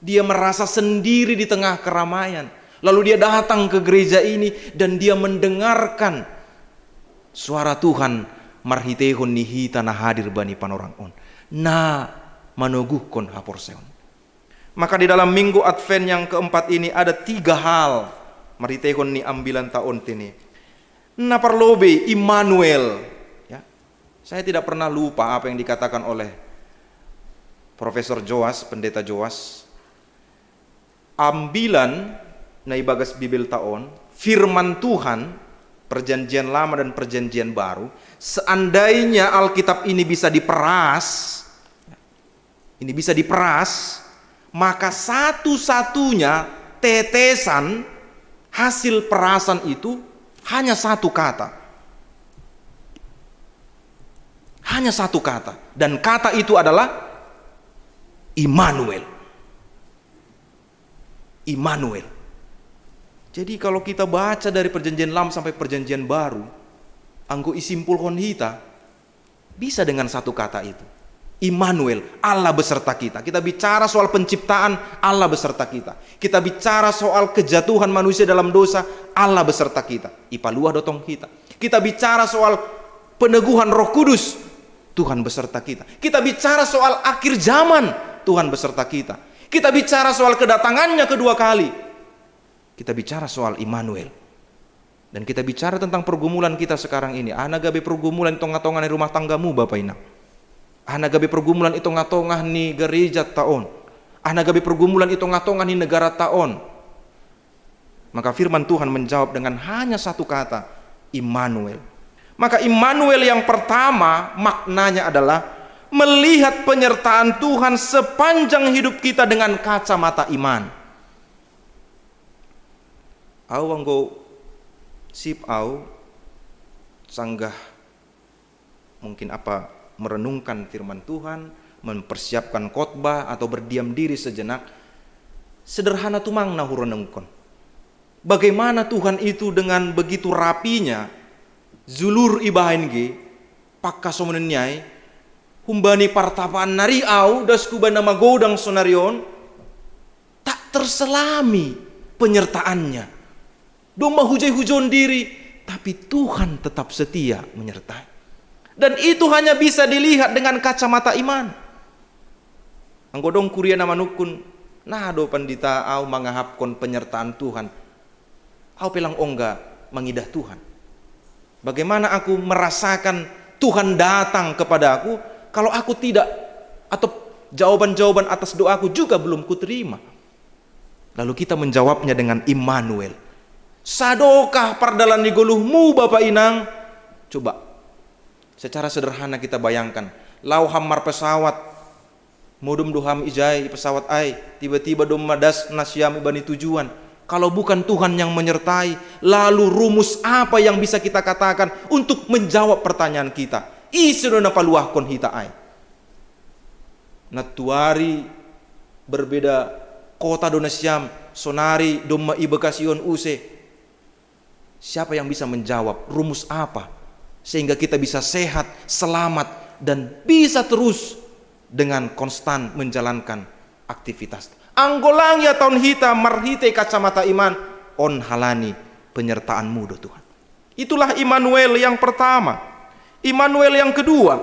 Dia merasa sendiri di tengah keramaian. Lalu dia datang ke gereja ini dan dia mendengarkan suara Tuhan marhiteihon ni hita na hadir bani panorang on, na manoguhkon haporseaon. Maka di dalam minggu Advent yang keempat ini ada tiga hal marhiteihon ni ambilan ta on tene. Na parlobei Immanuel. Ya. Saya tidak pernah lupa apa yang dikatakan oleh Profesor Joas, Pendeta Joas. Ambilan na ibagas Bibel ta on, firman Tuhan, Perjanjian Lama dan Perjanjian Baru, seandainya Alkitab ini bisa diperas, ini bisa diperas, maka satu-satunya tetesan hasil perasan itu hanya satu kata. Hanya satu kata. Dan kata itu adalah Immanuel. Immanuel. Jadi kalau kita baca dari Perjanjian Lama sampai Perjanjian Baru, anggo isimpulhon hita, bisa dengan satu kata itu. Immanuel, Allah beserta kita. Kita bicara soal penciptaan, Allah beserta kita. Kita bicara soal kejatuhan manusia dalam dosa, Allah beserta kita. Ipaluah do tong hita. Kita bicara soal peneguhan Roh Kudus, Tuhan beserta kita. Kita bicara soal akhir zaman, Tuhan beserta kita. Kita bicara soal kedatangannya kedua kali. Kita bicara soal Immanuel. Dan kita bicara tentang pergumulan kita sekarang ini. Ana gabe pergumulan di tonga-tonga ni rumah tanggamu, Bapak Inang. Ana gabe pergumulan di tonga-tonga ni gereja ta on. Ana gabe pergumulan di tonga-tonga ni negara ta on. Maka firman Tuhan menjawab dengan hanya satu kata, Immanuel. Maka Immanuel yang pertama maknanya adalah melihat penyertaan Tuhan sepanjang hidup kita dengan kacamata iman. Au anggo sip au sanggah mungkin apa merenungkan firman Tuhan, mempersiapkan khotbah atau berdiam diri sejenak, sederhana tumang na hurenungkon. Bagaimana Tuhan itu dengan begitu rapinya, julur ibahen ge, pakka somonen niai, humbani partapaan nari au, das kuba na magodang sonari on, tak terselami penyertaannya. Domma hujai hujon diri, tapi Tuhan tetap setia menyertai. Dan itu hanya bisa dilihat dengan kacamata iman. Anggo dong kuria na manungkun, "Nah do pandita, au mangahapkon penyertaan Tuhan. Au pelang ongga mangidah Tuhan. Bagaimana aku merasakan Tuhan datang kepada aku kalau aku tidak, atau jawaban-jawaban atas doaku juga belum kuterima?" Lalu kita menjawabnya dengan Immanuel. Sadokah pardalan ni goluhmu, Bapak Inang? Coba, secara sederhana kita bayangkan, laho ham marpesawat, modom do ham ijai i pesawat ai, tiba-tiba domma das nasiam ibani tujuan. Kalau bukan Tuhan yang menyertai, lalu rumus apa yang bisa kita katakan untuk menjawab pertanyaan kita? Ise do na paluahkon hita ai? Nantuari berbeda kota do nasiam, sonari domma i Bekasi on use. Siapa yang bisa menjawab rumus apa sehingga kita bisa sehat, selamat, dan bisa terus dengan konstan menjalankan aktivitas? Anggo lang ihatahon hita marhite kacamata iman, on halani penyertaanmu do Tuhan. Itulah Immanuel yang pertama. Immanuel yang kedua,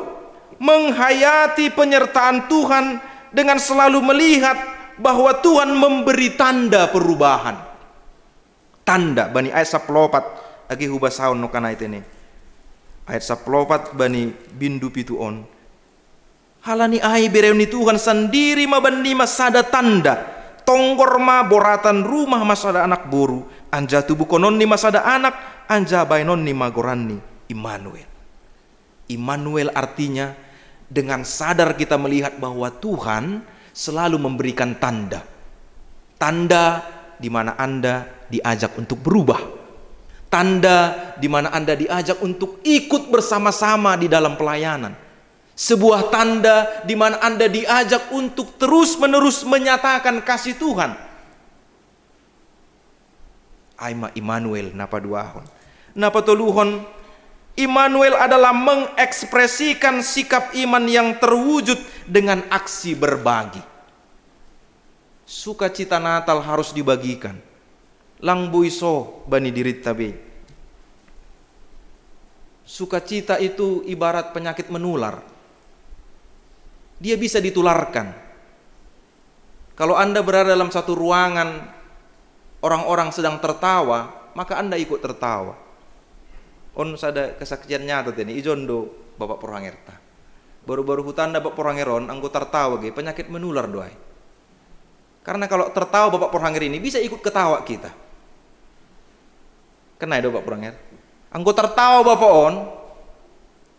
menghayati penyertaan Tuhan dengan selalu melihat bahwa Tuhan memberi tanda perubahan. Tanda, bani ayat saplopat, agi hubasaon no kanai tene. Ayat saplopat bani bindu pitu on. Halani ai bereon ni Tuhan sandiri ma bannima sada tanda. Tonggor ma, boratan rumah ma sada anak boru, anjaha tubuhkononni ma sada anak, anjaha baenonni ma goranni Immanuel. Immanuel artinya dengan sadar kita melihat bahwa Tuhan selalu memberikan tanda. Tanda di mana Anda diajak untuk berubah. Tanda di mana Anda diajak untuk ikut bersama-sama di dalam pelayanan. Sebuah tanda di mana Anda diajak untuk terus-menerus menyatakan kasih Tuhan. Ai ma Immanuel na paduahon. Na patoluhon, Immanuel adalah mengekspresikan sikap iman yang terwujud dengan aksi berbagi. Sukacita Natal harus dibagikan. Lang boi so bani dirinta be. Sukacita itu ibarat penyakit menular. Dia bisa ditularkan. Kalau Anda berada dalam satu ruangan, orang-orang sedang tertawa, maka Anda ikut tertawa. On sada kesaksian nyata tene, ijon do Bapak Porhangerta. Baru-baru hutanda Bapak Porhanger on, anggo tertawa ge, penyakit menular do ai. Karena kalau tertawa Bapak Porhanger ini, bisa ikut ketawa kita. Kena do Bapak Porhanger? Anggo tertawa Bapak on,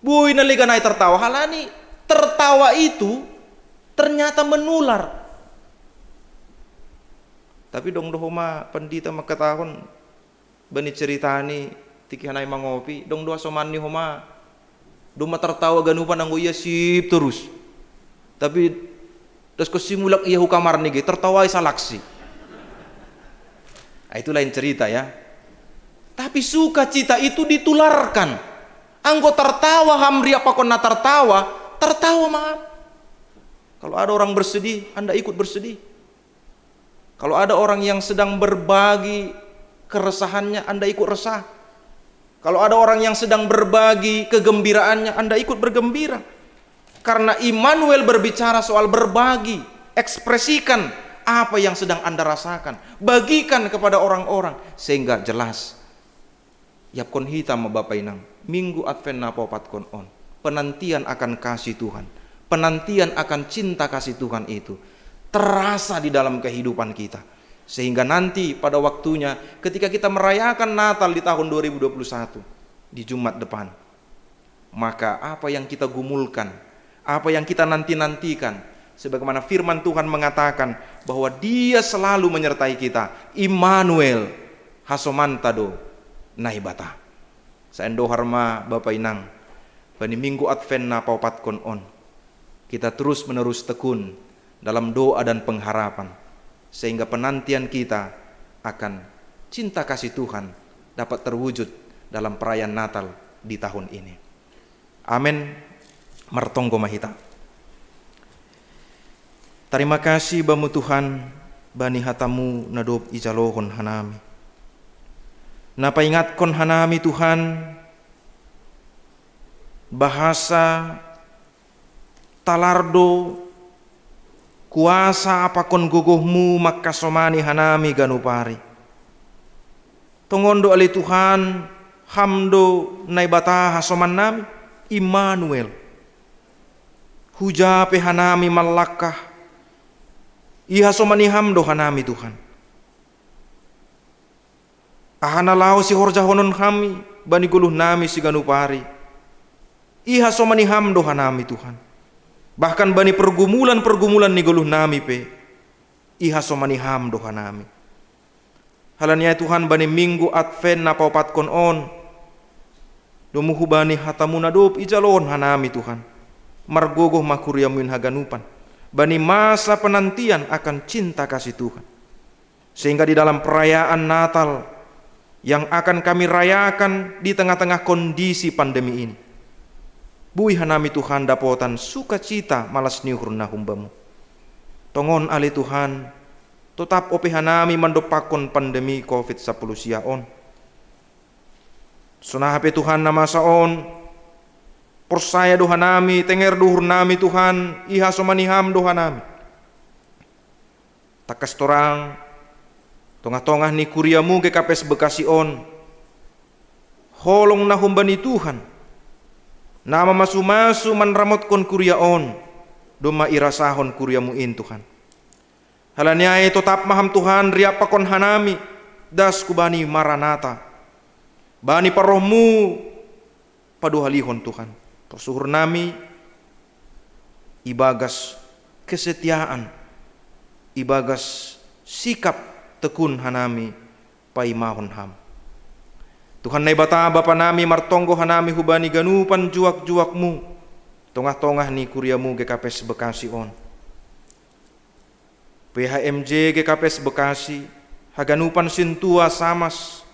boi na legan ai tertawa, halani tertawa itu ternyata menular. Tapi dong do homa pandita mangkatahon, bani ceritani, tingki hanai mangopi, dong do hasomanni homa. Domma tertawa ganupan anggo ia sip terus. Tapi das ko simulak ia hu kamarni ge, tertawa ai salaksi. Ah, itu lain cerita ya. Tapi sukacita itu ditularkan. Anggo tertawa ham riap pakon na tertawa, tertawa ma ham. Kalau ada orang bersedih, Anda ikut bersedih. Kalau ada orang yang sedang berbagi keresahannya, Anda ikut resah. Kalau ada orang yang sedang berbagi kegembiraannya, Anda ikut bergembira. Karena Immanuel berbicara soal berbagi, ekspresikan apa yang sedang Anda rasakan, bagikan kepada orang-orang, sehingga jelas. Iapkon hita ma Bapa Inang, Minggu Advent na paopatkon on, penantian akan kasih Tuhan, penantian akan cinta kasih Tuhan itu terasa di dalam kehidupan kita. Sehingga nanti pada waktunya, ketika kita merayakan Natal di tahun dua ribu dua puluh satu, di Jumat depan, maka apa yang kita gumulkan, apa yang kita nanti-nantikan, sebagaimana firman Tuhan mengatakan bahwa Dia selalu menyertai kita, Immanuel, hasomanta do Naibata. Sai andohar ma Bapa Inang, bani Minggu Advent na paopatkon on, kita terus-menerus tekun dalam doa dan pengharapan, sehingga penantian kita akan cinta kasih Tuhan dapat terwujud dalam perayaan Natal di tahun ini. Amen. Martonggo ma hita. Tarima kasih Bamu Tuhan, bani hatamu na dob ijalohon hanami. Na paingatkon hanami Tuhan, Bahasa talar do kuasa pakon gogohmu mangkasomani hanami ganup ari. Tongon do ale Tuhan, Ham do Naibata hasomannami, Immanuel. Huja pe hanami manlangkah, ihasomani Ham do hanami Tuhan. Aha na laho sihorjahonon hami bani goluhnami siganup ari, ihasomani Ham do hanami Tuhan. Bahkan bani pergumulan-pergumulan ni goluhnami pe, ihasomani Ham do hanami. Halani ai Tuhan, bani Minggu Advent na paopatkon on, domu hubani hatamu na dob ijalohon hanami Tuhan, margogoh ma kuriamu in haganupan bani masa penantian akan cinta kasih Tuhan. Sehingga di dalam perayaan Natal yang akan kami rayakan di tengah-tengah kondisi pandemi ini, boi hanami Tuhan dapotan sukacita malas ni uhur na humbamu. Tongon ale Tuhan, totap ope hanami mandompakkon pandemi covid sapuluh sia on. Sonai pe Tuhan na masa on, porsaya do hanami, tenger do uhurnami Tuhan, ihasomani Ham do hanami. Tangkas torang, tongah-tongah ni kuriamu G K P S Bekasi on, holong na humbani Tuhan, na mamasu-masu manramotkon kuria on, domma irasahon kuriamu in Tuhan. Halani ai totap ma Ham Tuhan riap pakon hanami, das hubani Maranata, bani parrohmu paduahalihon Tuhan. Pos uhurnami ibagas kesetiaan, ibagas sikap tekun hanami paimahon Ham. Tuhan Naibata Bapanami, martonggo hanami hubani ganupan juak-juakmu, tongah-tongah ni kuriamu G K P S Bekasi on. P H M J G K P S Bekasi, haganupan sintua samas,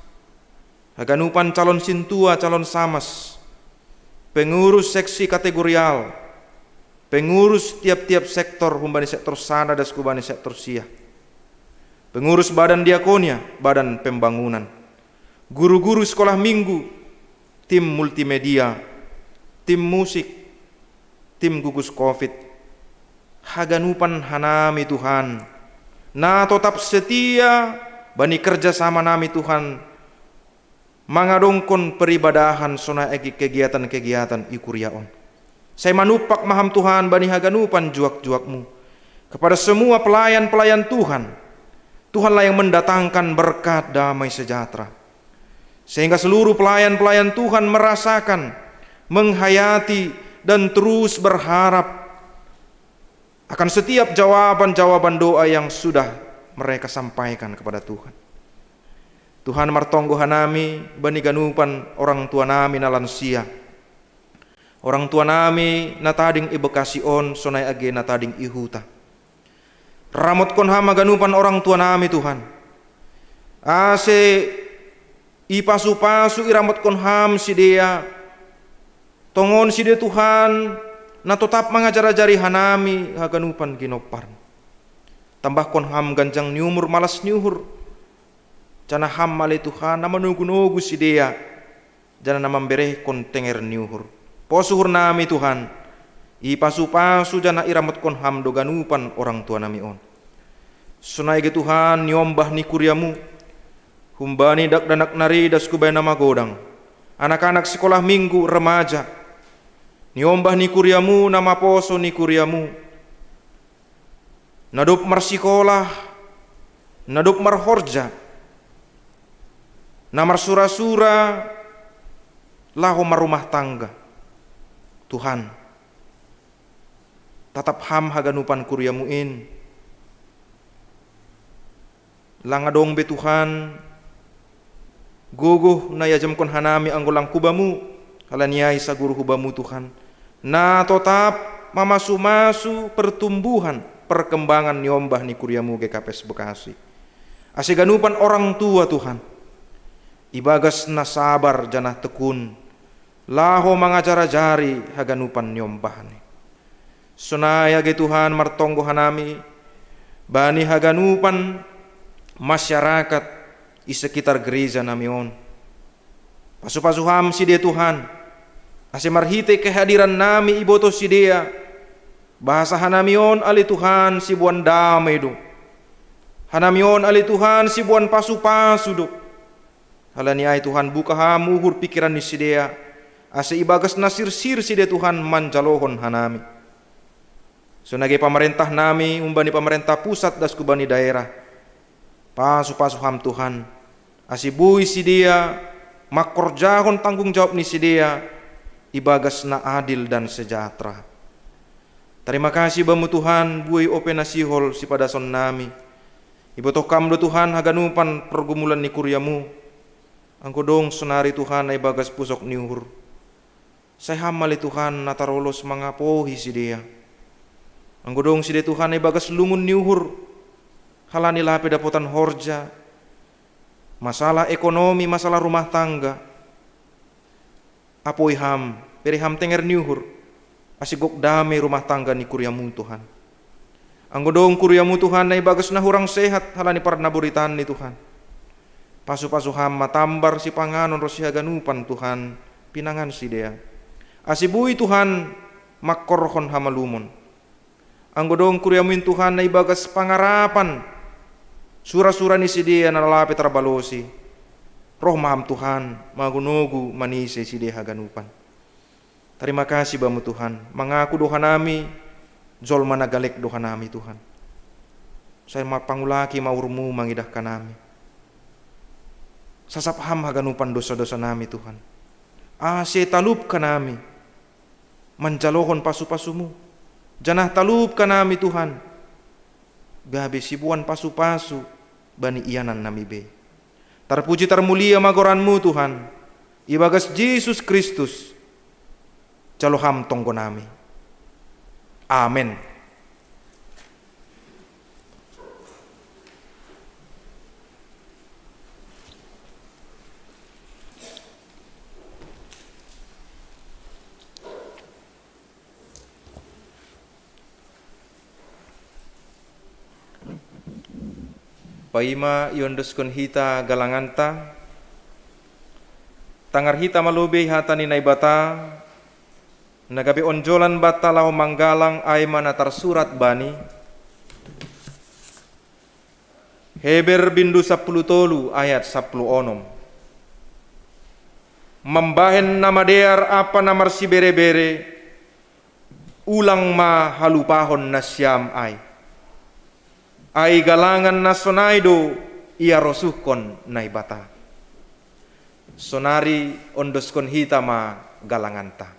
haganupan calon sintua calon samas, pengurus seksi kategorial, pengurus tiap-tiap sektor, humbani sektor sada das hubani sektor sia, pengurus badan diakonia, badan pembangunan, guru-guru sekolah minggu, tim multimedia, tim musik, tim gugus covid, haganupan hanami Tuhan, na totap setia bani kerja sama nami Tuhan, mangadongkon peribadahan sonai agi kegiatan-kegiatan i kuria on. Sai manumpak ma Ham Tuhan bani haganupan juak-juakmu. Kepada semua pelayan-pelayan Tuhan, Tuhanlah yang mendatangkan berkat damai sejahtera. Sehingga seluruh pelayan-pelayan Tuhan merasakan, menghayati, dan terus berharap akan setiap jawaban-jawaban doa yang sudah mereka sampaikan kepada Tuhan. Tuhan, martonggo hanami bani ganupan orang tua nami na lansia, orang tua nami na tading i Bekasi on, sonai age na tading i huta. Ramotkon Ham haganupan orang tua nami Tuhan, ase ipasu-pasu iramotkon Ham sidea. Tongon sidea Tuhan, na totap mangajar-ajari hanami haganupan ginomparmu. Tambahkon Ham ganjang ni umur, malas ni uhur, janah Ham ma ale Tuhan na manogu-nogu sidea, janah na mamberehkon tenger ni uhur. Pos uhurnami Tuhan, ipasu-pasu janah iramotkon Ham do ganupan orang tua nami on. Sonai age Tuhan, niombah ni kuriamu, humbani dakdanak nari das hubani na magodang, anak-anak sekolah minggu, remaja, niombah ni kuriamu, na maposo ni kuriamu, na dob marsikolah, na dob marhorja, na marsura-sura laho marrumah tangga. Tuhan, tatap Ham haganupan kuriamu in. Lang adong be Tuhan gogoh na iajamkon hanami anggo lang hu Bamu, halani ai saguru hu Bamu Tuhan, na totap mamasu-masu pertumbuhan, perkembangan niombah ni kuriamu G K P S Bekasi. Ase ganupan orang tua Tuhan, ibagas na sabar janah tekun, laho mangajar-ajari haganupan niombahni. Sonai age Tuhan martonggo hanami bani haganupan masyarakat i sekitar gereja nami on. Pasu-pasu Ham sidea Tuhan, Ase marhitei kehadirannami ibotoh sidea, bahasa hanami on ale Tuhan siboan damei do. Hanami on ale Tuhan siboan pasu-pasu do. Halani ai Tuhan, buka Ham uhur pikiran ni sidea, ase ibagas na sirsir sidea Tuhan manjalohon hanami. Sonai ge pamarentahnami, umbani pamarentah pusat das hubani daerah. Pasu-pasu Ham Tuhan, ase boi sidea mangkorjahon tanggung jawab ni sidea ibagas na adil dan sejahtera. Tarima kasih Bamu Tuhan, buei ope na sihol sipadasonnami. Ibotoh Kam do Tuhan haganupan pergumulan ni kuria-Mu. Anggo dong sonari Tuhan na ibagas pusok ni uhur, sai Ham ale Tuhan na tarolos mangapohi sidea. Anggo dong sidea Tuhan na ibagas lungun ni uhur, halani lape dapotan horja, masalah ekonomi, masalah rumah tangga, apoi Ham, bere Ham tenger ni uhur, ase gok damei rumah tangga ni kuria-Mu Tuhan. Anggo dong kuria-Mu Tuhan na ibagas na hurang sehat halani parnaboritanni Tuhan, pasu-pasu Ham ma tambar sipanganon ronsi haganupan Tuhan, pinangan sidea. Ase boi Tuhan mangkorhon hamalumon. Anggo dong kuria-Mu in Tuhan na ibagas pangarapan, sura-sura ni sidea na lape tarbalosi, roh ma Ham Tuhan, magonogu manise sidea haganupan. Tarima kasih Bamu Tuhan, mangaku do hanami, jolma na galek do hanami Tuhan. Sai ma pangulaki ma uhur-Mu mangidah hanami. Sasap Ham haganupan dosa-dosanami Tuhan. Ase talup hanami manjalohon pasu-pasu-Mu. Janah talup hanami Tuhan, gabe siboan pasu-pasu bani ianannami be. Tarpuji tarmulia ma goran-Mu Tuhan, ibagas Jesus Kristus, jalo Ham tonggonami. Amen. Paima iondoskon hita galanganta, tangar hita ma lobei hata ni Naibata, na gabe onjolan banta laho manggalang, ai ma na tarsurat bani Heber bindu sapuluh tolu ayat sapuluh onom. Mambahen na madear ampa na marsibere-bere, ulang ma halupahon nasiam ai. Ai galangan na sonai do iarosuhkon Naibata. Sonari ondoskon hita ma galanganta.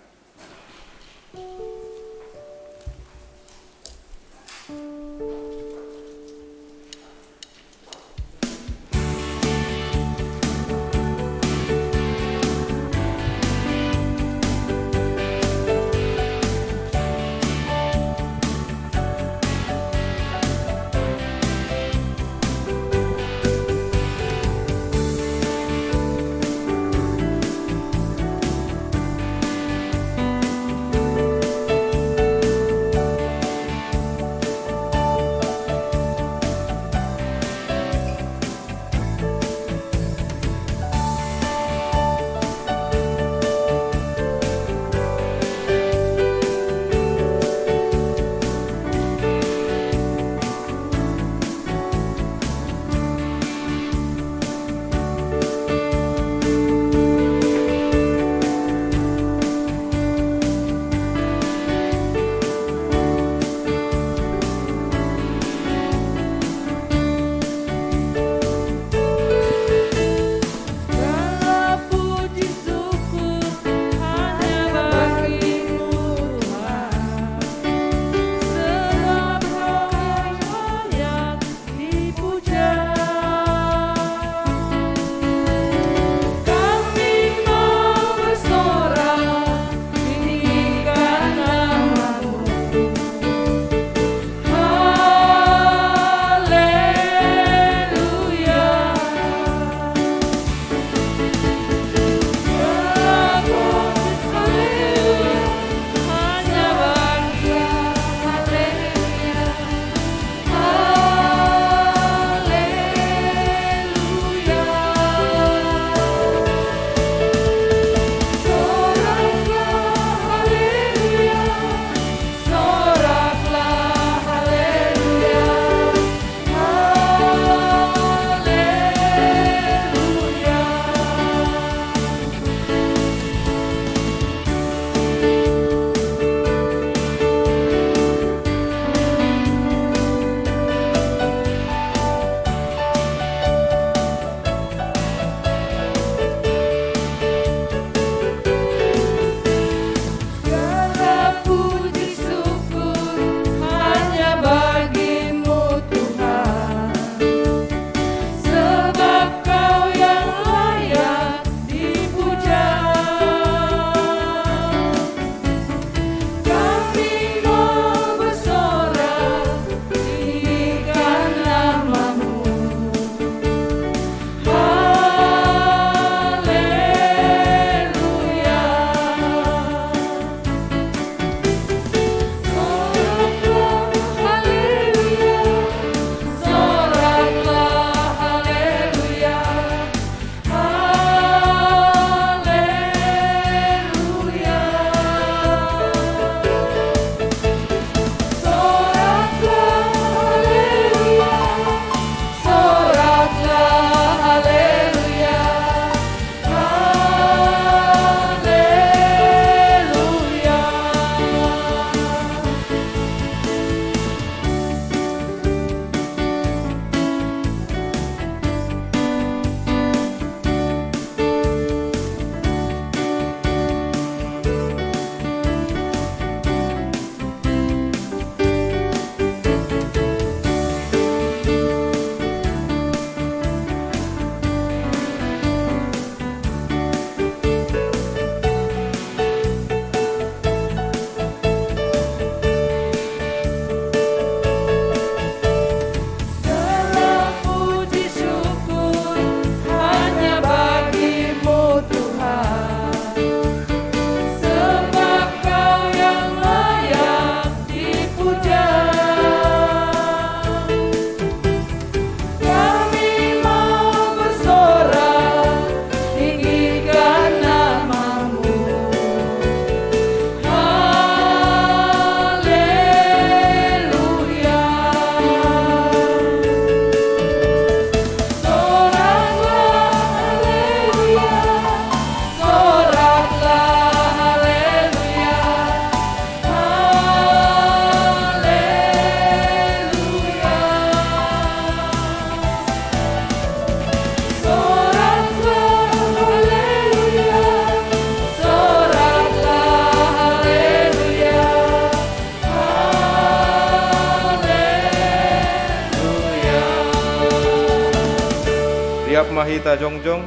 Mahita jongjong,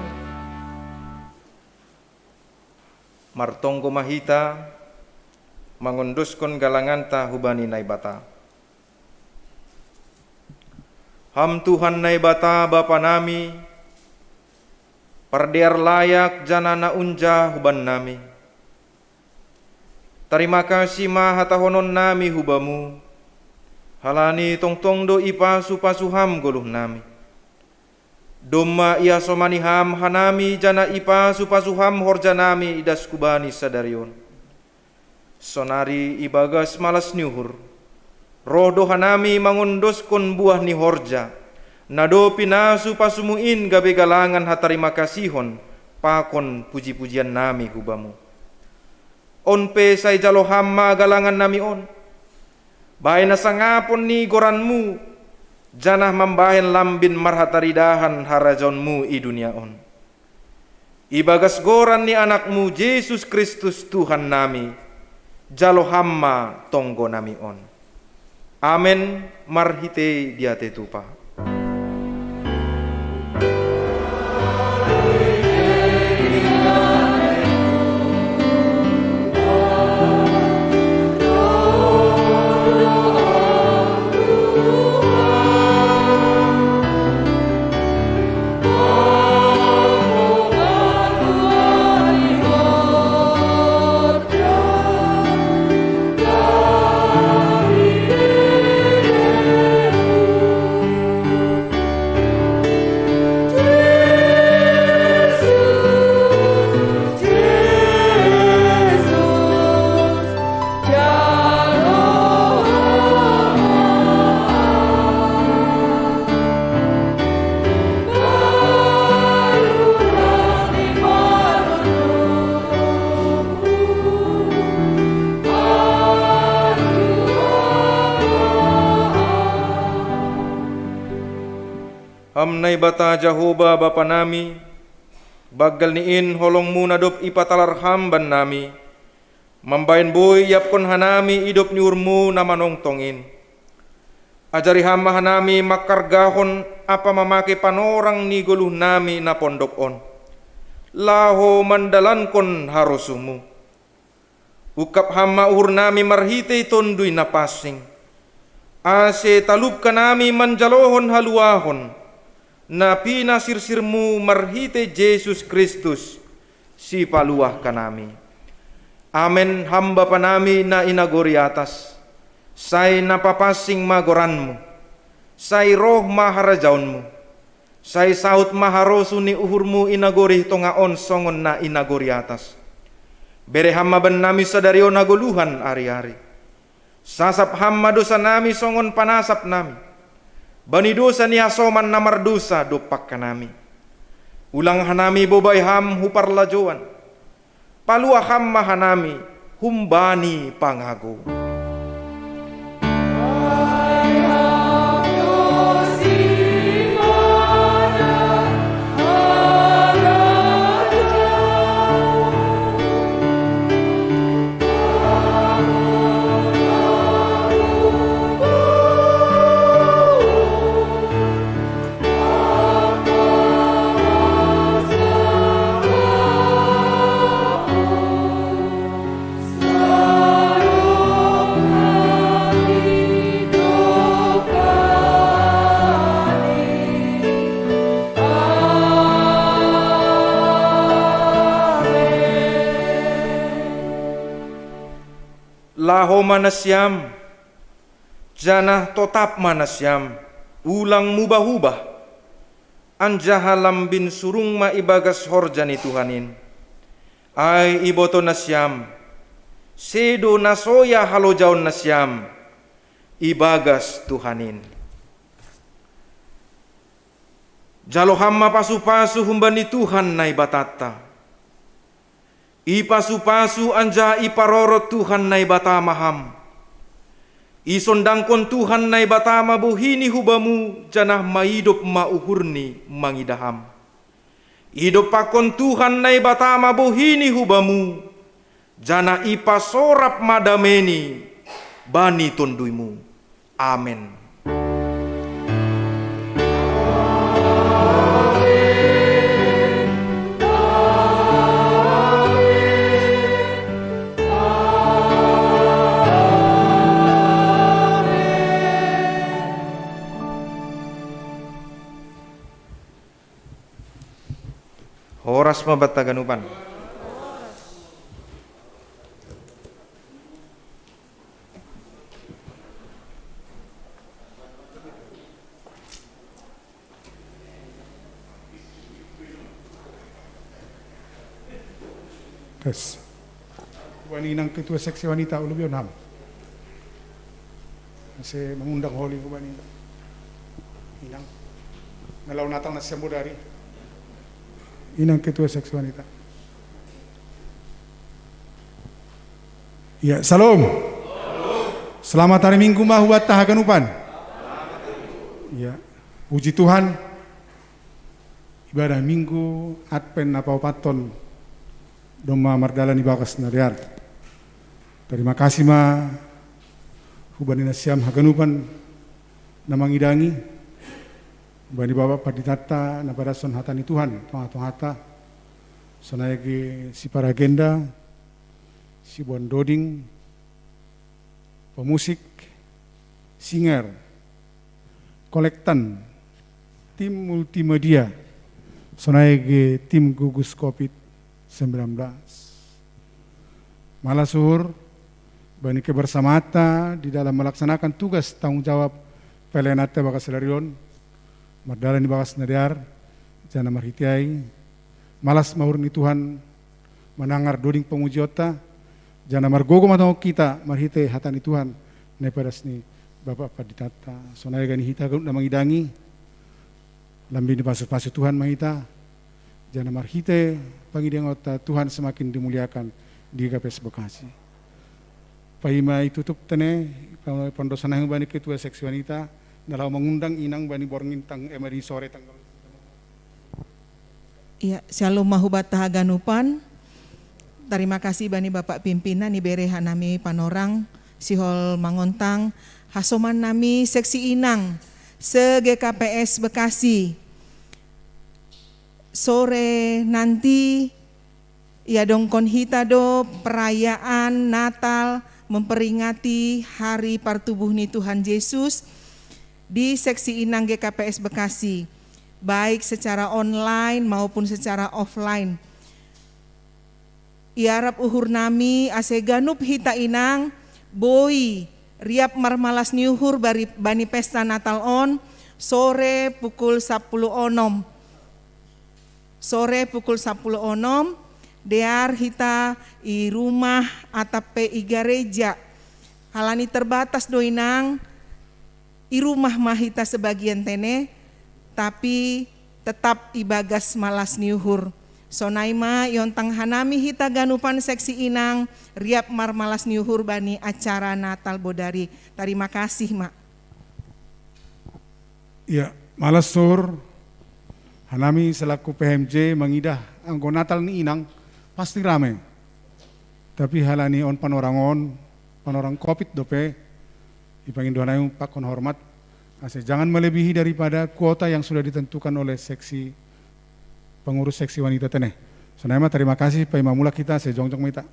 martonggo mahita mangondoskon galanganta hubani Naibata. Ham Tuhan Naibata Bapa nami, pardear layak janah na unja huban nami. Tarima kasih ma hatahonon nami hubamu, halani tongtong do ipasu-pasu ham goluh nami. Domma iasomani ham hanami janah ipasu-pasu ham horja nami idas hubani sadari on. Sonari ibagas malas ni uhur, roh do hanami mangondoskon buah ni horja, na dob pinasu-pasumu in gabe galangan hatarima kasihon pakon puji-pujian nami hubamu. On pe sai jalo ham ma galangan nami on, bahen hasangapon ni goranmu, janah mambahen lambin marhataridahan harajaonmu i dunia on. Ibagas goran ni Anakmu Jesus Kristus Tuhan nami, jalo ham ma tonggo nami on. Amen. Marhitei diatei tupa. Ham Naibata Jahowa Bapa nami, banggal ni in holongmu na dob ipatalar ham bannami, mambahen boi iapkon hanami idop ni uhurmu na manongtong in. Ajari ham ma hanami mangkargahon ampa mamake panorang ni goluhnami na pondok on, laho mandalankon harosuhmu. Ungkap ham ma uhurnami marhitei Tonduy Napansing, ase talup hanami manjalohon haluahon na pinasirsirmu marhitei Jesus Kristus, Sipaluah hanami. Amen. Ham Bapa nami na i nagori atas, sai na papansing ma goranmu, sai roh ma harajaonmu, sai saud ma harosuh ni uhurmu i nagori tonga on songon na i nagori atas. Bere ham ma bannami sadari on hagoluhan ari-ari. Sasap ham ma dosanami songon panasap nami bani dosa ni hasoman na mardosa dompak hanami. Ulang hanami bobai ham hu parlajouan. Paluah ham ma hanami humbani pangagou. Laho ma nasiam, janah totap ma nasiam, ulang mubah-ubah, anjaha lambin surung ma ibagas horja ni Tuhan in. Ai iboto nasiam, sedo na soya halojaon nasiam ibagas Tuhan in. Jalo ham ma pasu-pasu humbani Tuhan Naibatanta. Ipasu-pasu anjaha iparorot Tuhan Naibata ma ham. Isondangkon Tuhan Naibata ma bohini hubamu, janah maidop ma uhurni mangidah ham. Idompakkon Tuhan Naibata ma bohini hubamu, janah ipasorap ma dameni bani tonduymu. Amen. Horas ma banta haganupan. Tes. Hu bani inang ketua seksi wanita, ulubion ham. Ase mangundang holi hu bani inang. Na laho Natal nasiam bodari. Inang ketua seksi wanita. Ya, salam. Selamat hari Minggu ma hu banta haganupan. Ya, puji Tuhan. Ibadah Minggu Advent na paopathon domma mardalan ibagas na dear. Tarima kasih ma hu bani nasiam haganupan na mangidangi, hu bani Bapak Panditanta na padashon hata ni Tuhan tongatongata, sonai ge siparagenda, siboan doding, pemusik, singer, kolektan, tim multimedia, sonai ge tim gugus covid sembilan belas. Malas uhur bani kebersamaanta di dalam melaksanakan tugas tanggung jawab pelayananta bagas sadari on, mardalan ibagas na dear, janah marhite ai malas ma uhur ni Tuhan manangar doding pamujionta, janah margogoh ma tongon hita marhite hata ni Tuhan na ipadas ni Bapak Panditanta. Sonai hagani hita ganup na mangidangi, lambin dipasupasu Tuhan ma hita, janah marhite pangidangonta Tuhan semakin dimuliakan di G K P S Bekasi. Paima itutup tene, pandosan ahu bani ketua seksi wanita, na laho mangundang inang bani borngin tang, eh, bani sore tanggal. Iya, shalom ma hu banta haganupan. Tarima kasih bani Bapak Pimpinan, ibere hanami panorang, sihol mangontang, hasoman nami seksi inang, se-G K P S Bekasi. Sore nanti, iadongkon hita do perayaan Natal, memperingati hari partubuh ni Tuhan Yesus di seksi inang G K P S Bekasi, baik secara online maupun secara offline. Iarap uhur nami ase ganup hita inang boi riap marmalas ni uhur bari-, bani pesta Natal on, sore pukul sapuluh onom. Sore pukul sapuluh onom, dear hita i rumah atap pe i gareja. Halani terbatas do inang, i rumah ma hita sebagian tene, tapi tetap ibagas malas ni uhur. Sonai ma iontang hanami hita ganupan seksi inang, riap marmalas ni uhur bani acara Natal bodari. Tarima kasih ma. Ya, malas uhur, hanami selaku P H M J mangidah anggo Natal ni inang, pasti rame. Tapi halani on panorang on, panorang covid dope, ipangindo hanami pakkon hormat, ase jangan melebihi daripada kuota yang sudah ditentukan oleh seksi, pengurus seksi wanita tene. Sonai ma, tarima kasih, paima mulak hita, ase jongjong ma hita.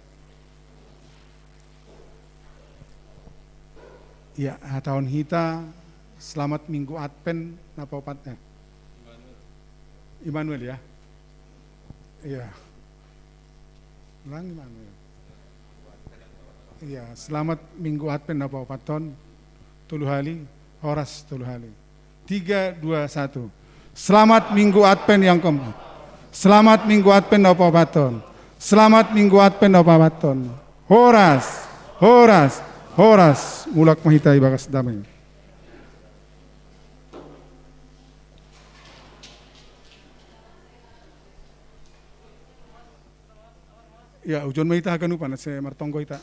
Ya, hatahon hita, selamat Minggu Advent na paopat, eh. Immanuel ya. Iya. Ulang Immanuel. Iya, selamat Minggu Advent na paopathon. Tolu hali, horas tolu hali. Tiga, dua, satu. Selamat Minggu Advent yang keempat. Selamat Minggu Advent na paopathon. Selamat Minggu Advent na paopathon. Horas, horas, horas. Mulak ma hita ibagas dame. Ya, ujon ma hita haganupan, ase martonggo hita.